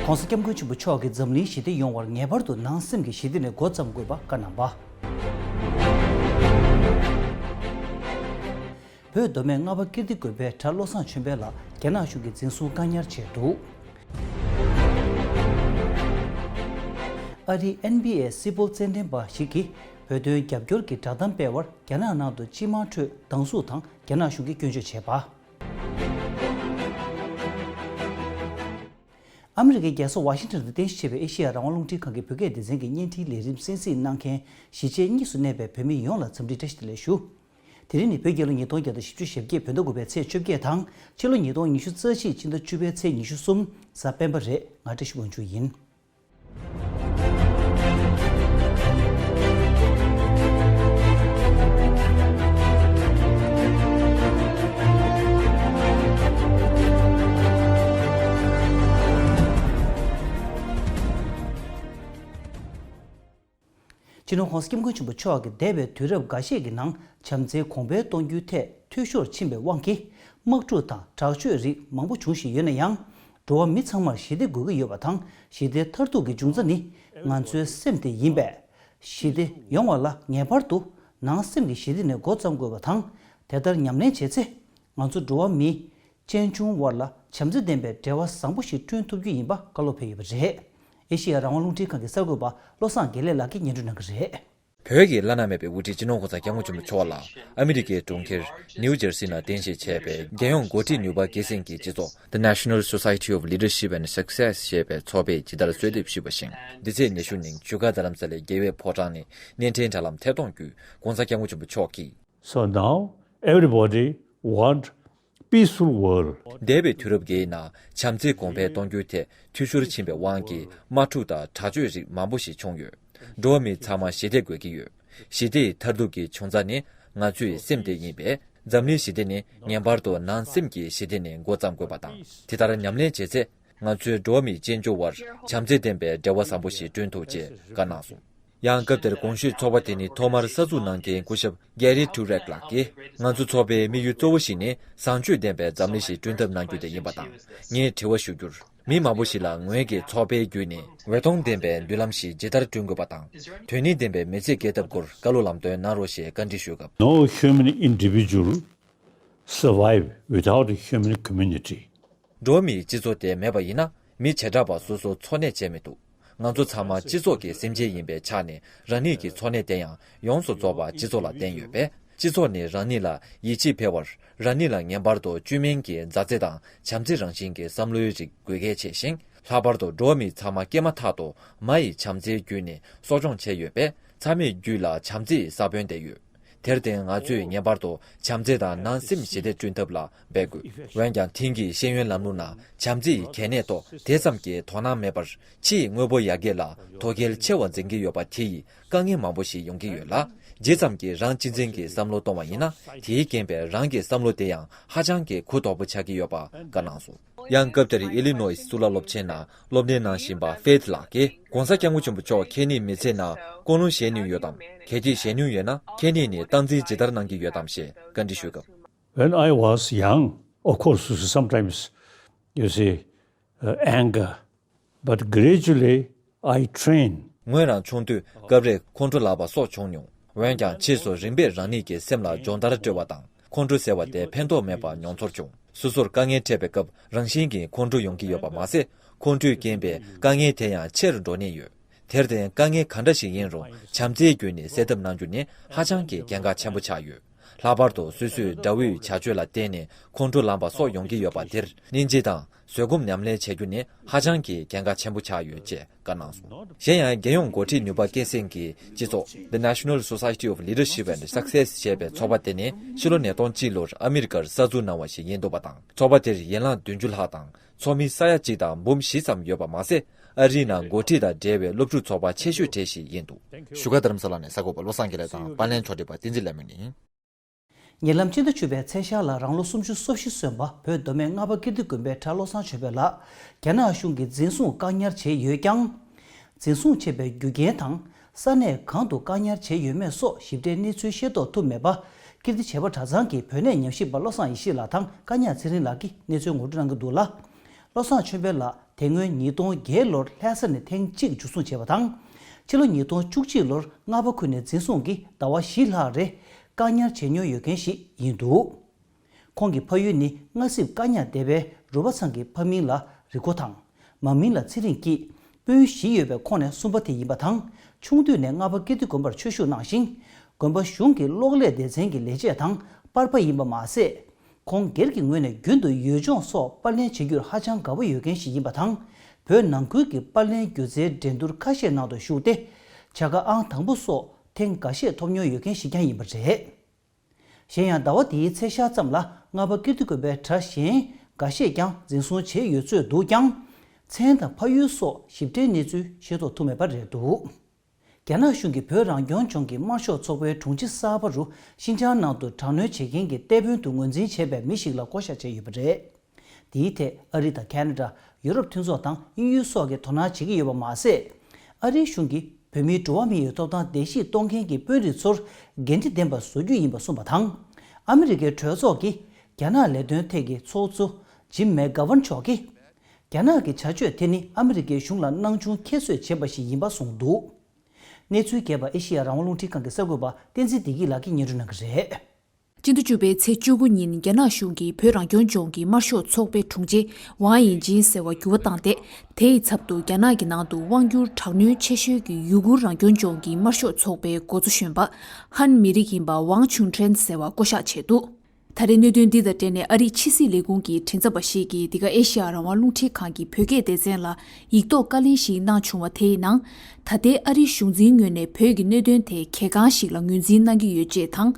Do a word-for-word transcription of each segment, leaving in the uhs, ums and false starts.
༸གོང་ས་༸སྐྱབས་མགོན་ཆེན་པོ་མཆོག་གིས་འཛམ་གླིང་ཞི་བདེ་ཡོང་བར་ངེས་པར་དུ་ནང་སེམས་ཀྱི་ཞི་བདེ་ནས་འགོ་བརྩམ་དགོས་པ་བཀའ་གནང་བ། བོད་མདོ་སྨད་རྔ་པ་ཀིརྟི་དགོན་པའི་གྲྭ་བློ་བཟང་ཆོས་འཕེལ་ལགས་རྒྱ་ནག་གཞུང་གིས་འཛིན་བཟུང་བཀག་ཉར་བྱས་འདུག་ཨ་རིའི་ཨེན་བྷི་ཨེ་སིལ་སྤོལ་རྩེད་འགྲན་པ་ཞིག་གིས་བོད་དོན་རྒྱབ་སྐྱོར་གྱི་བསྒྲགས་གཏམ་སྤེལ་བར་རྒྱ་ནག་ནང་དུ་སྤྱི་དམངས་ཁྲོད་སྡང་ཟུག་དང་རྒྱ་ནག་གཞུང་གིས་སྐྱོན་བརྗོད་བྱས་པ། ཨ་མི་རི་ཀའི་རྒྱལ་ས་ཝ་ཤིང་ཊོན་དུ་རྟེན་གཞི་བྱས་པའི་ཨེ་ཤེ་ཡ་རང་དབང་རླུང་འཕྲིན་ཁང་གི་བོད་སྐད་སྡེ་ཚན་གྱི་བརྙན་འཕྲིན་ལས་རིམ་གསན་གཟིགས་གནང་མཁན་གཞིས་བྱེས་གཉིས་སུ་གནས་པའི་བོད་མི་ཡོངས་ལ་འཚམས་འདྲི་བཀྲ་ཤིས་བདེ་ལེགས་ཞུ། དེ་རིང་ནི་བོད་རྒྱལ་ལོ་ཉིས་སྟོང་བརྒྱ་དང་བཞི་བཅུ་ཞེ་བརྒྱད་བོད་ཟླ་དགུ་པའི་ཚེས་བཅོ་བརྒྱད་དང་ཕྱི་ལོ་ཉིས་སྟོང་ཉི་ཤུ་རྩ་གཅིག་སྤྱི་ཟླ་བཅུ་པའི་ཚེས་ཉི་ཤུ་གསུམ་གཟའ་སྤེན་པ་རེད། ང་བཀྲ་ཤིས་དབང་ཕྱུག་ཡིན། སྤྱི་ནོར་༸གོང་ས་༸སྐྱབས་མགོན་ཆེན་པོ་མཆོག་གིས་འདས་པའི་དུས་རབས་འགའ་ཤས་ཀྱི་ནང་བྱམས་བརྩེའི་གོང་འཕེལ་གཏོང་རྒྱུའི་ཐད་འཐུས་ཤོར་ཕྱིན་པའི་དབང་གིས་དམག་འཁྲུག་དང་དྲག་སྤྱོད་རིགས་མང་པོ་བྱུང་བཞིན་ཡོད་ན་ཡང་། འགྲོ་བ་མི་ཚང་མར་ཞི་བདེ་དགོས་ཀྱི་ཡོད་པ་དང་། ཞི་བདེ་མཐར་ཐུག་གི་འབྱུང་རྩ་ནི་ང་ཚོའི་སེམས་དེ་ཡིན་པས། ཞི་བདེ་ཡོང་བ་ལ་ངེས་པར་དུ་ནང་སེམས་ཀྱི་ཞི་བདེ་ནས་འགོ་བརྩམ་དགོས་པ་དང་། དེ་ལྟར་ཉམས་ལེན་བྱས་ཚེ། ང་ཚོ་འགྲོ་བ་མི་གཅེན་གཅུང་དབར་ལ་བྱམས་བརྩེ་ལྡན་པའི་འབྲེལ་བ་བཟང་པོ་ཞིག་བསྐྲུན་ཐུབ་རྒྱུ་ཡིན་པ་བཀའ་སློབ་ཕེབས་ཡོད་པ་རེད། ཨེ་ཤེ་ཡ་རང་དབང་རླུང་འཕྲིན་ཁང་གི་གསར་འགོད་པ་བློ་བཟང་དགེ་ལེགས་ལགས་ཀྱིས་སྙན་སྒྲོན་གནང་གི་རེད། བོད་ཀྱི་བླ་ན་མེད་པའི་དབུ་ཁྲིད་སྤྱི་ནོར་༸གོང་ས་༸སྐྱབས་མགོན་ཆེན་པོ་མཆོག་ལ་ཨ་མི་རི་ཀའི་གྲོང་ཁྱེར་ནིའུ་ཇར་སི་ནང་རྟེན་གཞི་བྱས་པའི་རྒྱལ་ཡོངས་འགོ་ཁྲིད་ནུས་པ་སྐྱེད་སྲིང་གི་སྤྱི་ཚོགས། The National Society of Leadership and Success ཞེས་པའི་ཚོགས་པས་ཇི་ལྟར་གསོལ་འདེབས་ཞུས་པ་བཞིན། འདི་ཚེས་ཉི་ཤུ་ཉིན་བཞུགས་སྒར་རྡ་རམ་ས་ལའི་རྒྱལ་བའི་ཕོ་བྲང་ནས་གནས་འཕྲིན་དྲ་ལམ་ཐད་གཏོང་བརྒྱུད་༸གོང་ས་༸སྐྱབས་མགོན་ཆེན་པོ་མཆོག་གིས། So now everybody want peaceful world. འདས་པའི་དུས་རབས་འགའི་ནང་བྱམས་བརྩེའི་གོང་འཕེལ་གཏོང་རྒྱུའི་ཐད་འཐུས་ཤོར་ཕྱིན་པའི་དབང་གིས་དམག་འཁྲུག་དང་དྲག་སྤྱོད་རིགས་མང་པོ་ཞིག་བྱུང་ཡོད། འགྲོ་བ་མི་ཚང་མ་ཞི་བདེ་དགོས་ཀྱི་ཡོད། ཞི་བདེའི་མཐར་ཐུག་གི་འབྱུང་རྩ་ནི་ང་ཚོའི་སེམས་དེ་ཡིན་པས། འཛམ་གླིང་ཞི་བདེ་ནི་ངེས་པར་དུ་ནང་སེམས་ཀྱི་ཞི་བདེ་ནས་འགོ་བརྩམ་དགོས་པ་དང་། དེ་ལྟར་ཉམས་ལེན་བྱས་ཚེ། ང་ཚོའི་འགྲོ་བ་མི་གཅེན་གཅུང་དབར་བྱམས་བརྩེ་ལྡན་པའི་འབྲེལ་བ་བཟང་པོ་ཞིག་བསྐྲུན་ཐུབ་ཅེས་བཀའ་གནང་སོང་། ཡང་སྐབས་དེར་གོང་ཞུས་ཚོགས་པ་དེ་ནི་ཐོག་མར་གསར་འཛུགས་གནང་མཁན་སྐུ་ཞབས་Gary Turek ལགས་ཀྱིས། ང་ཚོ་ཚོགས་པའི་དམིགས་ཡུལ་གཙོ་བོ་ཞིག་ནི་བཟང་སྤྱོད་ལྡན་པའི་འཛམ་གླིང་ཞིག་བསྐྲུན་ཐབས་གནང་རྒྱུ་དེ་ཡིན་པ་དང་། ངས་དྲི་བ་ཞུ་རྒྱུར། མི་མང་པོ་ཞིག་ལ་ངོས་ཀྱིས་ཚོགས་པའི་བརྒྱུད་ནས་འོད་སྟོང་ལྡན་པའི་མདུན་ལམ་ཞིག་ཇི་ལྟར་བསྐྲུན་དགོས་པ་དང་། དོན་སྙིང་ལྡན་པའི་མི་ཚེ་སྐྱེལ་ཐབས་སྐོར་བཀའ་སློབ་ལམ་སྟོན་གནང་རོགས་ཞེས་བཀའ་འདྲི་ཞུས་སྐབས། No human individual survive without a human community. འགྲོ་བ་མིའི་སྤྱི་ཚོགས་དེ་མེད་པ་ཡིན་ན། མི་བྱེ་བྲག་པ་སོ་སོ་འཚོ་གནས་བྱེད་མི་ཐུབ། ང་ཚོ་ཚང་མ་སྤྱི་ཚོགས་ཀྱི་སེམས་ཅན་ཡིན་པའི་ཆ་ནས། རང་ཉིད་ཀྱི་འཚོ་གནས་དེ་ཡང་ཡོངས་སུ་རྫོགས་པ་སྤྱི་ཚོགས་ལ་བརྟེན་ཡོད་པས། སྤྱི་ཚོགས་ནི་རང་ཉིད་ལ་ཡིད་ཆེས་འཕེར་བར། རང་ཉིད་ལ་ངེས་པར་དུ་བཅོས་མིན་གྱི་མཛའ་བརྩེ་དང་བྱམས་བརྩེ་རང་བཞིན་གྱི་བསམ་བློའི་རིགས་དགོས་གལ་ཆེ་ཞིང་། ལྷག་པར་དུ་འགྲོ་བ་མི་ཚང་མ་སྐྱེས་མ་ཐག་ཏུ་མ་ཡི་བྱམས་བརྩེའི་བརྒྱུད་ནས་གསོ་སྐྱོང་བྱས་ཡོད་པས། མཚམས་མེད་རྒྱུད་ལ་བྱམས་བརྩེའི་ས་བོན་དེ་ཡོད། དེར་བརྟེན་ང་ཚོས་ངེས་པར་དུ་བྱམས་བརྩེ་དང་ནང་སེམས་ཞི་བདེ་བསྐྲུན་ཐབས་ལ་འབད་དགོས། འོན་ཀྱང་དེང་གི་ཤེས་ཡོན་ལམ་ལུགས་ནང་བྱམས་བརྩེ་ཡི་གལ་གནད་ཐོག་དེ་ཙམ་གྱི་དོ་སྣང་མེད་པར། ཕྱི་ཡི་དངོས་པོ་ཡར་རྒྱས་ལ་དོ་གལ་ཆེ་བ་འཛིན་གྱི་ཡོད་པ་དེ་ཡིས་དཀའ་ངལ་མང་པོ་ཞིག་ཡོང་གི་ཡོད་ལ། ཇི་ཙམ་གྱིས་རང་གཅེས་འཛིན་གྱི་བསམ་བློ་གཏོང་བ་ཡིན་ན། དེའི་རྐྱེན་པས་རང་གི་བསམ་བློ་དེ་ཡང་ཧ་ཅང་གི་གུ་དོག་པོ་ཆགས་ཀྱི་ཡོད་པ་བཀའ་གནང་སོང་། ཡང་སྐབས་དེར་ཨི་ལི་ནོ་ཡི་གཙུག་ལག་སློབ་ཆེན་ནང་སློབ་གཉེར་གནང་བཞིན་པ་ཧྥེད་ལགས་ཀྱིས། ༸གོང་ས་སྐྱབས་མགོན་ཆེན་པོ་མཆོག་ཁྱེད་ཉིད་མི་ཚེ་ནང་ཀུན་སློང་བཞེས་མྱོང་ཡོད་དམ། གལ་ཏེ་བཞེས་མྱོང་ཡོད་ན། ཁྱེད་ཉིད་ནི་སྟངས་འཛིན་ཇི་ལྟར་གནང་གི་ཡོད་དམ་ཞེས་བཀའ་འདྲི་ཞུས་སྐབས། When I was young, of course, sometimes you see, uh, anger, but gradually I train. ངོས་རང་ཆུང་དུས་སྐབས་རེ་ཁོང་ཁྲོ་ལངས་པ་སོགས་བྱུང་མྱོང་། འོན་ཀྱང་རྗེས་སུ་རིམ་པས་རང་ཉིད་ཀྱི་སེམས་ལ་སྦྱོང་བརྡར་སྤྲོད་པ་དང་། ཁོང་ཁྲོ་ཟེར་བ་དེ་ཕན་ཐོགས་མེད་པ་མྱོང་ཚོར་བྱུང་། སོ་སོར་དཀའ་ངལ་འཕྲད་པའི་སྐབས་རང་བཞིན་གྱིས་ཁོང་ཁྲོ་ཡོང་གི་ཡོད་པ་མ་ཟད། ཁོང་ཁྲོའི་རྐྱེན་པས་དཀའ་ངལ་དེ་ཡང་ཆེ་རུ་འགྲོ་ཉེན་ཡོད། དེར་བརྟེན་དཀའ་ངལ་ག་འདྲ་ཞིག་ཡིན་རུང་བྱམས་བརྩེའི་བརྒྱུད་ནས་སེལ་ཐབས་གནང་རྒྱུ་ནི་ཧ་ཅང་གི་གལ་འགངས་ཆེན་པོ་ཆགས་ཡོད། ལྷག་པར་དུ་སོ་སོས་དགྲ་བོའི་བྱ་སྤྱོད་ལ་བརྟེན་ནས་ཁོང་ཁྲོ་ལངས་པ་སོགས་ཡོང་གི་ཡོད་པ་དེར་སྙིང་རྗེ་དང་བཟོད་སྒོམ་ཉམས་ལེན་བྱེད་རྒྱུ་ནི་ཧ་ཅང་གི་གལ་འགངས་ཆེན་པོ་ཆགས་ཡོད་ཅེས་བཀའ་གནང་སོང་། གཞན་ཡང་རྒྱལ་ཡོངས་འགོ་ཁྲིད་ནུས་པ་སྐྱེད་སྲིང་གི་སྤྱི་ཚོགས་The National Society of Leadership and Success ཞེས་པའི་ཚོགས་པ་དེ་ནི་ཕྱི་ལོ་ཉིས་སྟོང་གཅིག་ལོར་ཨ་མི་རི་ཀར་གསར་འཛུགས་གནང་བ་ཞིག་ཡིན་འདུག་པ་དང་། ཚོགས་པ་དེར་ཡན་ལག་བདུན་ཅུ་ལྷག་དང་། ཚོགས་མི་ས་ཡ་གཅིག་དང་འབུམ་བཞི་ཙམ་ཡོད་པ་མ་ཟད། ཨ་རིའི་ནང་འགོ་ཁྲིད་དང་འབྲེལ་བའི་སློབ་ཕྲུག་ཚོགས་པ་ཆེ་ཤོས་གྲས་ཤིག་ཡིན་འདུག་བཞུགས་སྒར་རྡ་རམ་ས་ལ་ནས་གསར་འགོད་པ་བློ་བཟང་དགེ་ལེགས་དང་། པར་ལེན་ཕྱོགས་སྒྲིག་པ་བསྟན་འཛིན་ལེགས་མོ་ཡིན། ཉེ་ལམ་སྤྱི་ཟླ་བཅུ་པའི་ཚེས་ཤར་ལ་རང་ལོ་སུམ་ཅུ་སོ་བཞི་སོན་པ་བོད་མདོ་སྨད་རྔ་པ་ཀིརྟི་དགོན་པའི་གྲྭ་བློ་བཟང་ཆོས་འཕེལ་ལགས་རྒྱ་ནག་གཞུང་གིས་འཛིན་བཟུང་བཀག་ཉར་བྱས་ཡོད་ཀྱང་། འཛིན་བཟུང་བྱས་པའི་རྒྱུ་རྐྱེན་དང་ས་གནས་གང་དུ་བཀག་ཉར་བྱས་ཡོད་མེད་སོགས་ཞིབ་ཕྲའི་གནས་ཚུལ་ཤེས་རྟོགས་ཐུབ་མེད་པ། ཀིརྟི་བྱེས་པ་གྲྭ་ཚང་གི་བོད་གནས་ཉམས་ཞིབ་པ་བློ་བཟང་ཡེ་ཤེས་ལགས་དང་བཀའ་ཉག་ཚེ་རིང་ལགས་ཀྱིས་གནས་ཚུལ་ངོ་སྤྲོད་གནང་གི་འདུག་ལ། བློ་བཟང་ཆོས་འཕེལ་ལགས་ དེ་སྔོན་ཉིས་སྟོང་བརྒྱད་ལོར་ལྷ་ས་ནས་ཐེངས་གཅིག་འཇུ་བཟུང་བྱས་པ་དང་། ཕྱི་ལོ་ཉིས་སྟོང་བཅུ་གཅིག་ལོར་རྔ་པ་ཁུལ་ནས་འཛིན་བཟུང་གིས་ཟླ་བ་བཞི་ལྷག་རེ་བཀག་ཉར་བྱས་མྱོང་ཡོད་མཁན་ཞིག་ཡིན་འདུག་ཁོང་གི་ཕ་ཡུལ་ནི་མངའ་གཟིབ་བཀག་ཉར་སྡེ་བའི་རུ་པ་ཚང་གི་ཕ་མིང་ལ་རི་ཁོ་དང་། མ་མིང་ལ་ཚེ་རིང་སྐྱིད། སྤུན་བཞི་ཡོད་པའི་ཁོངས་ནས་གསུམ་པ་དེ་ཡིན་པ་དང་། ཆུང་དུས་ནས་རྔ་པ་ཀིརྟི་དགོན་པར་ཆོས་ཞུགས་གནང་ཞིང་། དགོན་པ་གཞུང་གི་གློག་ཀླད་སྡེ་ཚན་གྱི་ལས་བྱེད་དང་པར་པ་ཡིན་པ་མ་ཟད། ཁོང་སྒེར་གྱི་ངོས་ནས་རྒྱུན་དུ་ཡུལ་ལྗོངས་སོགས་པར་ལེན་བྱེད་རྒྱུར་ཧ་ཅང་དགའ་པོ་ཡོད་མཁན་ཞིག་ཡིན་པ་དང་། བོད་ནང་ཁུལ་གྱི་པར་ལེན་སྒྱུ་རྩལ་འགྲན་བསྡུར་ཁ་ཤས་ནང་དུ་ཞུགས་ཏེ། བྱ་དགའ་ཨང་དང་པོ་སོགས་ཐེངས་འགའ་ཤས་ཐོབ་མྱོང་ཡོད་མཁན་ཞིག་ཀྱང་ཡིན་པ་རེད། གཞན་ཡང་ཟླ་བ་འདིའི་ཚེས་ཤར་ཙམ་ལ་རྔ་པ་ཀིརྟི་དགོན་པའི་གྲྭ་གཞན་འགའ་ཤས་ཀྱང་འཛིན་བཟུང་བྱས་ཡོད་ཚོད་འདུག་ཀྱང་། མཚན་དང་ཕ་ཡུལ་སོགས་ཞིབ་ཕྲའི་གནས་ཚུལ་ཤེས་རྟོགས་ཐུབ་མེད་པ་རེད་འདུག་རྒྱ་ནག་གཞུང་གིས་བོད་རང་སྐྱོང་ལྗོངས་ཀྱི་དམར་ཤོག་ཚོགས་པའི་དྲུང་ཆེ་གསར་པ་རུ་ཤིན་ཅང་ནང་དུ་དྲག་གནོན་བྱེད་མཁན་གྱི་དེད་དཔོན་དུ་ངོས་འཛིན་བྱས་པའི་མི་ཞིག་ལ་བསྐོ་བཞག་བྱས་ཡོད་པ་རེད། དེའི་ཐད་ཨ་རི་དང་ཁ་ན་ཌ། ཡུ་རོབ་མཐུན་ཚོགས་དང་དབྱིན་ཡུལ་སོགས་ཀྱིས་དོ་སྣང་བྱེད་ཀྱི་ཡོད་པ་མ་ཟད། ཨ་རིའི་གཞུང་གིས་བོད་མིའི་འགྲོ་བ་མིའི་ཐོབ་ཐང་བརྡལ་བཤིག་གཏོང་མཁན་གྱི་དཔོན་རིགས་ཚོར་འགན་འཁྲི་ལྡན་པ་བཟོ་རྒྱུ་ཡིན་པ་གསུངས་པ་དང་། ཨ་མི་རི་ཀའི་གྲོས་ཚོགས་ཀྱི་རྒྱ་ནག་ལས་དོན་ཐད་ཀྱི་ཚོགས་གཙོ་ཇིམ་མེག་གྷ་ཝན་མཆོག་གིས། རྒྱ་ནག་གི་བྱ་སྤྱོད་དེ་ནི་ཨ་མི་རི་ཀའི་གཞུང་ལ་སྣང་ཆུང་ཁྱད་གསོད་བྱས་པ་ཞིག་ཡིན་པ་གསུངས་འདུག་གནས་ཚུལ་རྒྱས་པ་ཨེ་ཤེ་ཡ་རང་དབང་རླུང་འཕྲིན་ཁང་གི་གསར་འགོད་པ་བསྟན་འཛིན་བདེ་སྐྱིད་ལགས་ཀྱིས་སྙན་སྒྲོན་གནང་གི་རེད། སྤྱི་ཟླ་བཅུ་པའི་ཚེས་བཅུ་དགུ་ཉིན་རྒྱ་ནག་གཞུང་གིས་བོད་རང་སྐྱོང་ལྗོངས་ཀྱི་དམར་ཤོག་ཚོགས་པའི་དྲུང་ཆེ་ཝང་ཡིན་ཅིན་ཟེར་བ་འགྱུར་བ་བཏང་སྟེ། དེའི་ཚབ་ཏུ་རྒྱ་ནག་གི་ནང་དུ་དབང་སྒྱུར་དྲག་གནོན་ཆེ་ཤོས་ཀྱི་ཡུ་གུར་རང་སྐྱོང་ལྗོངས་ཀྱི་དམར་ཤོག་ཚོགས་པའི་འགོ་གཙོ་གཞོན་པ་ཧན་མི་རིགས་ཡིན་པ་ཝང་ཆུང་ཁྲེན་ཟེར་བ་བསྐོ་གཞག་བྱས་འདུག་ད་རེས་གནད་དོན་འདི་དང་འབྲེལ་ནས་ཨ་རིའི་ཕྱི་སྲིད་ལས་ཁུངས་ཀྱི་མགྲིན་ཚབ་པ་ཞིག་གིས་འདི་ག་ཨེ་ཤེ་ཡ་རང་དབང་རླུང་འཕྲིན་ཁང་གི་བོད་སྐད་སྡེ་ཚན་ལ་ཡིག་ཐོག་བཀའ་ལན་ཞིག་གནང་བྱུང་བ་དེའི་ནང་། ད་ལྟའི་ཨ་རིའི་གཞུང་འཛིན་ངོས་ནས་བོད་ཀྱི་གནད་དོན་དེ་གལ་འགངས་ཤིག་ལ་ངོས་འཛིན་གནང་གི་ཡོད་ཅེས་དང་།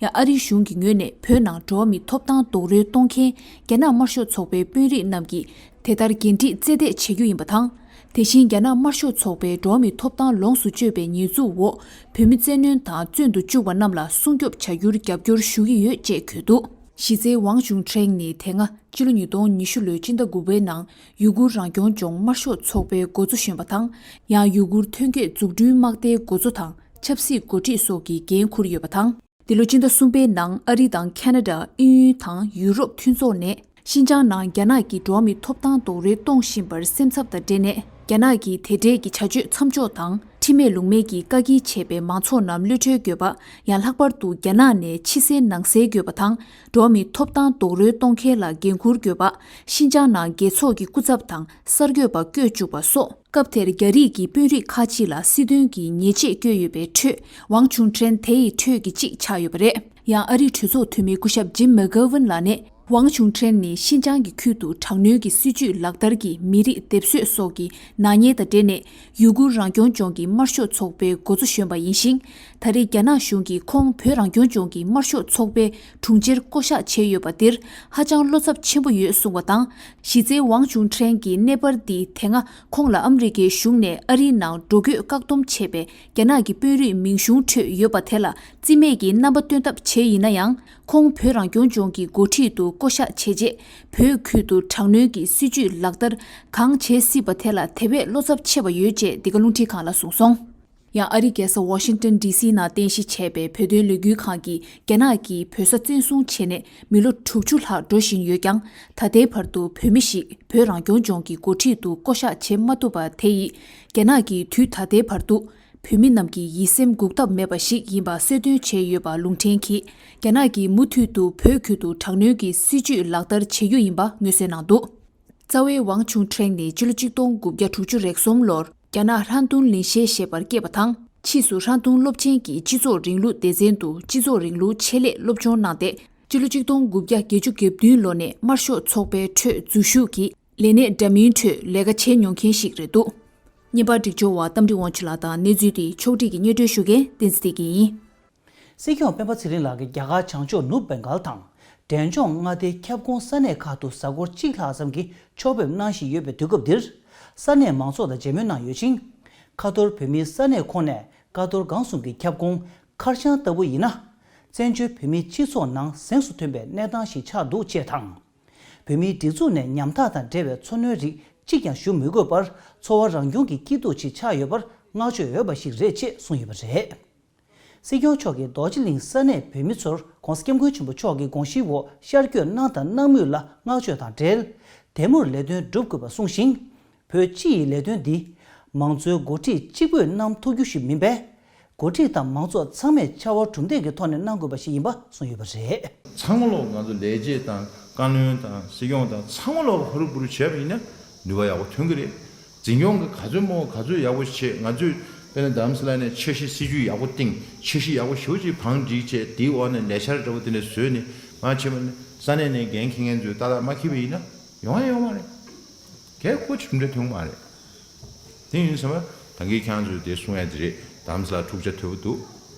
ཡང་ཨ་རིའི་གཞུང་གི་ངོས་ནས་བོད་ནང་འགྲོ་བ་མིའི་ཐོབ་ཐང་རྡོག་རོལ་གཏོང་མཁན་རྒྱ་ནག་དམར་ཤོག་ཚོགས་པའི་དཔོན་རིགས་རྣམས་ཀྱིས་དེ་ལྟར་འགན་འཁྲི་རྩད་གཏད་བྱེད་རྒྱུ་ཡིན་པ་དང་། དེ་བཞིན་རྒྱ་ནག་དམར་ཤོག་ཚོགས་པའི་འགྲོ་བ་མིའི་ཐོབ་ཐང་ལོངས་སུ་སྤྱོད་པའི་ཉེས་འཛུགས་འོག་བོད་མི་བཙན་གནོན་དང་བཙོན་དུ་བཅུག་པ་རྣམས་ལ་སྲུང་སྐྱོབ་བྱ་རྒྱུར་རྒྱབ་སྐྱོར་ཞུ་གི་ཡོད་ཅེས་འཁོད་འདུག་གཞི་རྩའི་ཝང་ཅུང་ཁྲེང་ནི་དེ་སྔ་ཕྱི་ལོ་ཉིས་སྟོང་ཉི་ཤུ་ལོའི་སྤྱི་ཟླ་དགུ་པའི་ནང་ཡུ་གུར་རང་སྐྱོང་ལྗོངས་དམར་ཤོག་ཚོགས་པའི་འགོ་གཙོ་གཞོན་པ་དང་། ཡང་ཡུ་གུར་ཐོན་སྐྱེད་འཛུགས་སྐྲུན་དམག་སྡེའི་འགོ་གཙོ་དང་ཆབ་སྲིད་འགོ་ཁྲིད་སོགས་ཀྱི་འགན་འཁུར་ཡོད་པ་དང་། འདི་ལོ་སྤྱི་ཟླ་གསུམ་པའི་ནང་ཨ་རི་དང་ཁ་ན་ཌ། དབྱིན་ཡུལ་དང་ཡུ་རོབ་མཐུན་ཚོགས་ནས་ཤིན་ཅང་ནང་རྒྱ་ནག་གིས་འགྲོ་བ་མིའི་ཐོབ་ཐང་རྡོག་རོལ་གཏོང་བཞིན་པར་སེམས་འཚབ་དང་འབྲེལ་ནས། རྒྱ་ནག་གིས་དེ་འབྲེལ་གྱི་བྱ་སྤྱོད་མཚམས་འཇོག་དང་ཁྲིམས་མེད་ལུགས་མེད་ཀྱིས་བཀག་སྐྱིལ་བྱས་པའི་མང་ཚོགས་རྣམས་གློད་གྲོལ་དགོས་པ། ཡང་ལྷག་པར་དུ་རྒྱ་ནག་ནས་ཕྱི་གསལ་ནང་གསལ་དགོས་པ་དང་། འགྲོ་བ་མིའི་ཐོབ་ཐང་རྡོག་རོལ་གཏོང་མཁན་ལ་འགན་འཁུར་དགོས་པ། ཤིན་ཅང་ནང་རྒྱལ་ཚོགས་ཀྱི་སྐུ་ཚབ་དང་གསར་འགོད་པ་བསྐོས་བཅུག་པ་སོགས། སྐབས་དེར་རྒྱ་རིགས་ཀྱི་དཔོན་རིགས་ཁག་ཅིག་ལ་སྲིད་དོན་གྱི་ཉེས་ཆད་བཀོད་ཡོད་པའི་ཁྲོད། ཝང་ཆུང་ཁྲེན་དེ་ཡི་ཁྲོད་ཀྱི་གཅིག་ཆགས་ཡོད་པ་རེད། ཡང་ཨ་རིའི་གྲོས་ཚོགས་འཐུས་མི་སྐུ་ཞབས་ཇིམ་མེ་གྷ་ཝན་ལགས་ནས། ཝང་ཆུང་ཁྲེན་ནི་ཤིན་ཅང་གི་ཁུལ་དུ་དྲག་གནོན་གྱི་སྲིད་བྱུས་ལག་བསྟར་གྱིས་མི་རིགས་སྡེབ་གསོད་སོགས་ཀྱི་ནག་ཉེས་དང་འབྲེལ་ནས། ཡུ་གུར་རང་སྐྱོང་ལྗོངས་ཀྱི་དམར་ཤོག་ཚོགས་པའི་འགོ་གཙོ་གཞོན་པ་ཡིན་ཞིང་། ད་རེས་རྒྱ་ནག་གཞུང་གིས་ཁོང་བོད་རང་སྐྱོང་ལྗོངས་ཀྱི་དམར་ཤོག་ཚོགས་པའི་དྲུང་ཆེར་བསྐོ་གཞག་བྱས་ཡོད་པ་འདིར་ཧ་ཅང་བློ་འཚབ་ཆེན་པོ་ཡོད་གསུངས་པ་དང་། གཞི་རྩའི་ཝང་ཆུང་ཁྲེན་གྱི་གནས་བབ་འདི་དེ་སྔ་ཁོང་ལ་ཨ་མི་རི་ཀའི་གཞུང་ནས་ཨ་རིའི་ནང་འགྲོ་སྐྱོད་བཀག་སྡོམ་བྱས་པའི་རྒྱ་ནག་གི་དཔོན་རིགས་མིང་གཞུང་ཁྲོད་ཡོད་པ་དེ་ལ་རྩིས་མེད་ཀྱི་རྣམ་པ་སྟོན་ཐབས་བྱས་ཡིན་ན་ཡང་། ཁོང་བོད་རང་སྐྱོང་ལྗོངས་ཀྱི་འགོ་ཁྲིད་དུ་བསྐོ་གཞག་བྱས་རྗེས། བོད་ཁུལ་དུ་དྲག་གནོན་གྱི་སྲིད་བྱུས་ལག་བསྟར་གང་བྱེད་སྲིད་པ་དེ་ལ་དེ་བས་བློ་འཚབ་ཆེ་བ་ཡོད་ཅེས་འདི་ག་རླུང་འཕྲིན་ཁང་ལ་གསུངས་སོང་། ཡང་ཨ་རིའི་རྒྱལ་ས་ཝ་ཤིང་ཏོན་ཌི་སི་ནང་རྟེན་གཞི་བྱས་པའི་བོད་དོན་ལས་འགུལ་ཁང་གིས་རྒྱ་ནག་གིས་བོད་ས་བཙན་བཟུང་བྱས་ནས་མི་ལོ་དྲུག་ཅུ་ལྷག་འགྲོ་བཞིན་ཡོད་ཀྱང་། ད་ལྟའི་བར་དུ་བོད་མི་ཞིག་བོད་རང་སྐྱོང་ལྗོངས་ཀྱི་འགོ་ཁྲིད་དུ་བསྐོ་གཞག་བྱེད་མ་ཐུབ་པ་དེ་ཡིས། རྒྱ་ནག་གིས་དུས་ད་ལྟའི་བར་དུ་བོད་མི་རྣམས་ཀྱི་ཡིད་སེམས་འགུག་ཐབས་མེད་པ་ཞིག་ཡིན་པ་གསལ་སྟོན་བྱས་ཡོད་པ་ལུང་འདྲེན་གྱིས། རྒྱ་ནག་གིས་མུ་མཐུད་དུ་བོད་ཁུལ་དུ་དྲག་གནོན་གྱི་སྲིད་བྱུས་ལག་བསྟར་བྱེད་རྒྱུ་ཡིན་པ་མངོན་གསལ་གནང་འདུག་རྩ་བའི་ཝང་ཆུང་ཁྲེང་ནི་སྤྱི་ལོ་གཅིག་སྟོང་དགུ་བརྒྱ་དྲུག་ཅུ་རེ་གསུམ་ལོར་རྒྱ་ནག་ཧྲན་ཏུང་ལིན་ཤེ་ཞེས་པར་སྐྱེས་པ་དང་། ཕྱིས་སུ་ཧྲན་ཏུང་སློབ་ཆེན་གྱི་སྤྱི་ཚོགས་རིང་ལུགས་སྡེ་ཚན་དུ་སྤྱི་ཚོགས་རིང་ལུགས་ཆེད་ལས་སློབ་སྦྱོང་གནང་སྟེ། སྤྱི་ལོ་གཅིག་སྟོང་དགུ་བརྒྱ་བརྒྱད་ཅུ་གྱ་བདུན་ལོ་ནས་དམར་ཤོག་ཚོགས་པའི་ཁྲོད་འཛུལ་ཞུགས་ཀྱིས་ལས་གནས་འདྲ་མིན་ཁྲོད་ལས་ཀ་བྱས་མྱོང་མཁན་ཞིག་རེད་འདུག་བརྙན་པར་སྒྲིག་སྦྱོར་བ་རྟ་མགྲིན་དབང་ཕྱུག་ལགས་དང་གནས་ཚུལ་དེ་ཕྱོགས་སྒྲིག་གིས་སྙན་སྒྲོན་ཞུ་མཁན་བསྟན་འཛིན་བདེ་སྐྱིད་ཡིན། སྲིད་སྐྱོང་སྤེན་པ་ཚེ་རིང་ལགས་ཀྱིས་རྒྱ་གར་བྱང་ཕྱོགས་ནུབ་བེང་གལ་དང་། འབྲས་ལྗོངས་མངའ་སྡེའི་ཁྱབ་ཁོངས་ས་གནས་ཁག་ཏུ་གཟའ་འཁོར་གཅིག་ལྷག་ཙམ་གྱི་ཕྱོགས་ཕེབས་གནང་བཞིན་ཡོད་པའི་དུས་སྐབས་འདིར། ས་གནས་མང་ཚོགས་དང་མཇལ་མོལ་གནང་ཡོད་ཅིང་། ཁ་ཐོར་བོད་མིའི་ས་གནས་ཁོངས་ནས་ཀ་རྡོར་སྒང་གསུམ་གྱི་ཁྱབ་ཁོངས་མཁར་བྱང་ལྟ་བུ་ཡིན་ན། བཙན་བྱོལ་བོད་མིའི་སྤྱི་ཚོགས་ནང་གཟེངས་སུ་ཐོན་པའི་གནས་སྟངས་ཤིག་ཆགས་འདུག་ཅེས་དང་། བོད་མིའི་སྒྲིག་འཛུགས་ནས་ཉམ་ཐག་དང་འབྲེལ་བའི་འཚོ་སྣོན་རིགས་གཅིག་ཀྱང་ཞུ་མི་དགོས་པར་འཚོ་བ་རང་སྐྱོང་གི་སྐྱིད་སྡུག་ཅིག་ཆགས་ཡོད་པར་བསྔགས་བརྗོད་འོས་པ་ཞིག་རེད་ཅེས་གསུངས་ཡོད་པ་རེད། སྲིད་སྐྱོང་མཆོག་གིས་རྡོ་རྗེ་གླིང་ས་གནས་བོད་མི་ཚོར་༧གོང་ས་༧སྐྱབས་མགོན་ཆེན་པོ་མཆོག་གི་དགོངས་གཞིའི་འོག་ཤར་བསྐྱོད་གནང་དང་གནང་མུས་ལ་བསྔགས་བརྗོད་དང་འབྲེལ། དེ་མུར་ལས་དོན་སྒྲུབ་དགོས་པ་གསུངས་ཤིང་། བོད་སྤྱི་ཡི་ལས་དོན་འདི་མང་གཙོའི་འགོ་ཁྲིད་གཅིག་པུས་གནང་ཐུབ་རྒྱུ་ཞིག་མིན་པས། འགོ་ཁྲིད་དང་མང་ཚོགས་ཚང་མས་ཕྱར་བ་གྲུ་འདེགས་ཀྱི་ཐོག་ནས་གནང་དགོས་པ་ཞིག་ཡིན་པ་གསུངས་ཡོད་པ་རེད། ཚང་མ་ལོག་ང་ཚོ་ལས་བྱེད་དང་བཀའ་བློན་དང་སྲིད་སྐྱོང་དང་ཚང་མ་ལོག་ཧུར་པུར་བྱས་པ་ཡིན་ན་ནུས་པ་ཡག་པོ་ཐོན་གི་རེད། འཛིན་སྐྱོང་གི་ག་ཚོད་མང་ག་ཚོད་ཡག་པོ་བྱེད། ང་ཚོས་དཔེར་ན་རྡ་རམ་ས་ལ་ནས་འཆར་གཞི་སྲིད་ཇུས་ཡག་པོ་བཏིང་། འཆར་གཞི་ཡག་པོ་ཞེ་པོ་ཅིག་བང་སྒྲིག་བྱས། དེའི་འོག་ནས་ལས་འཆར་འདྲ་པོ་དེ་འདྲ་བཟོས་ནས་མར་ཕྱིན་པ་ནི་ས་གནས་ནས་འགན་འཁྱེར་མཁན་ཚོས་ཏག་ཏག་མ་འཁྱེར་བ་ཡིན་ན་ཡོང་ཡ་ཡོད་མ་རེད། གལ་ཁོ་གྲུབ་འབྲས་ཐོན་གི་མ་རེད། དེ་ཡིན་ཙང་ད་གིན་ཁྱེད་རང་ཚོས་དེ་གསུང་ཡ་དེ་རེད། རྡ་རམ་ས་ལ་འཁྲུག་ཆ་དོད་པོ་འདུག་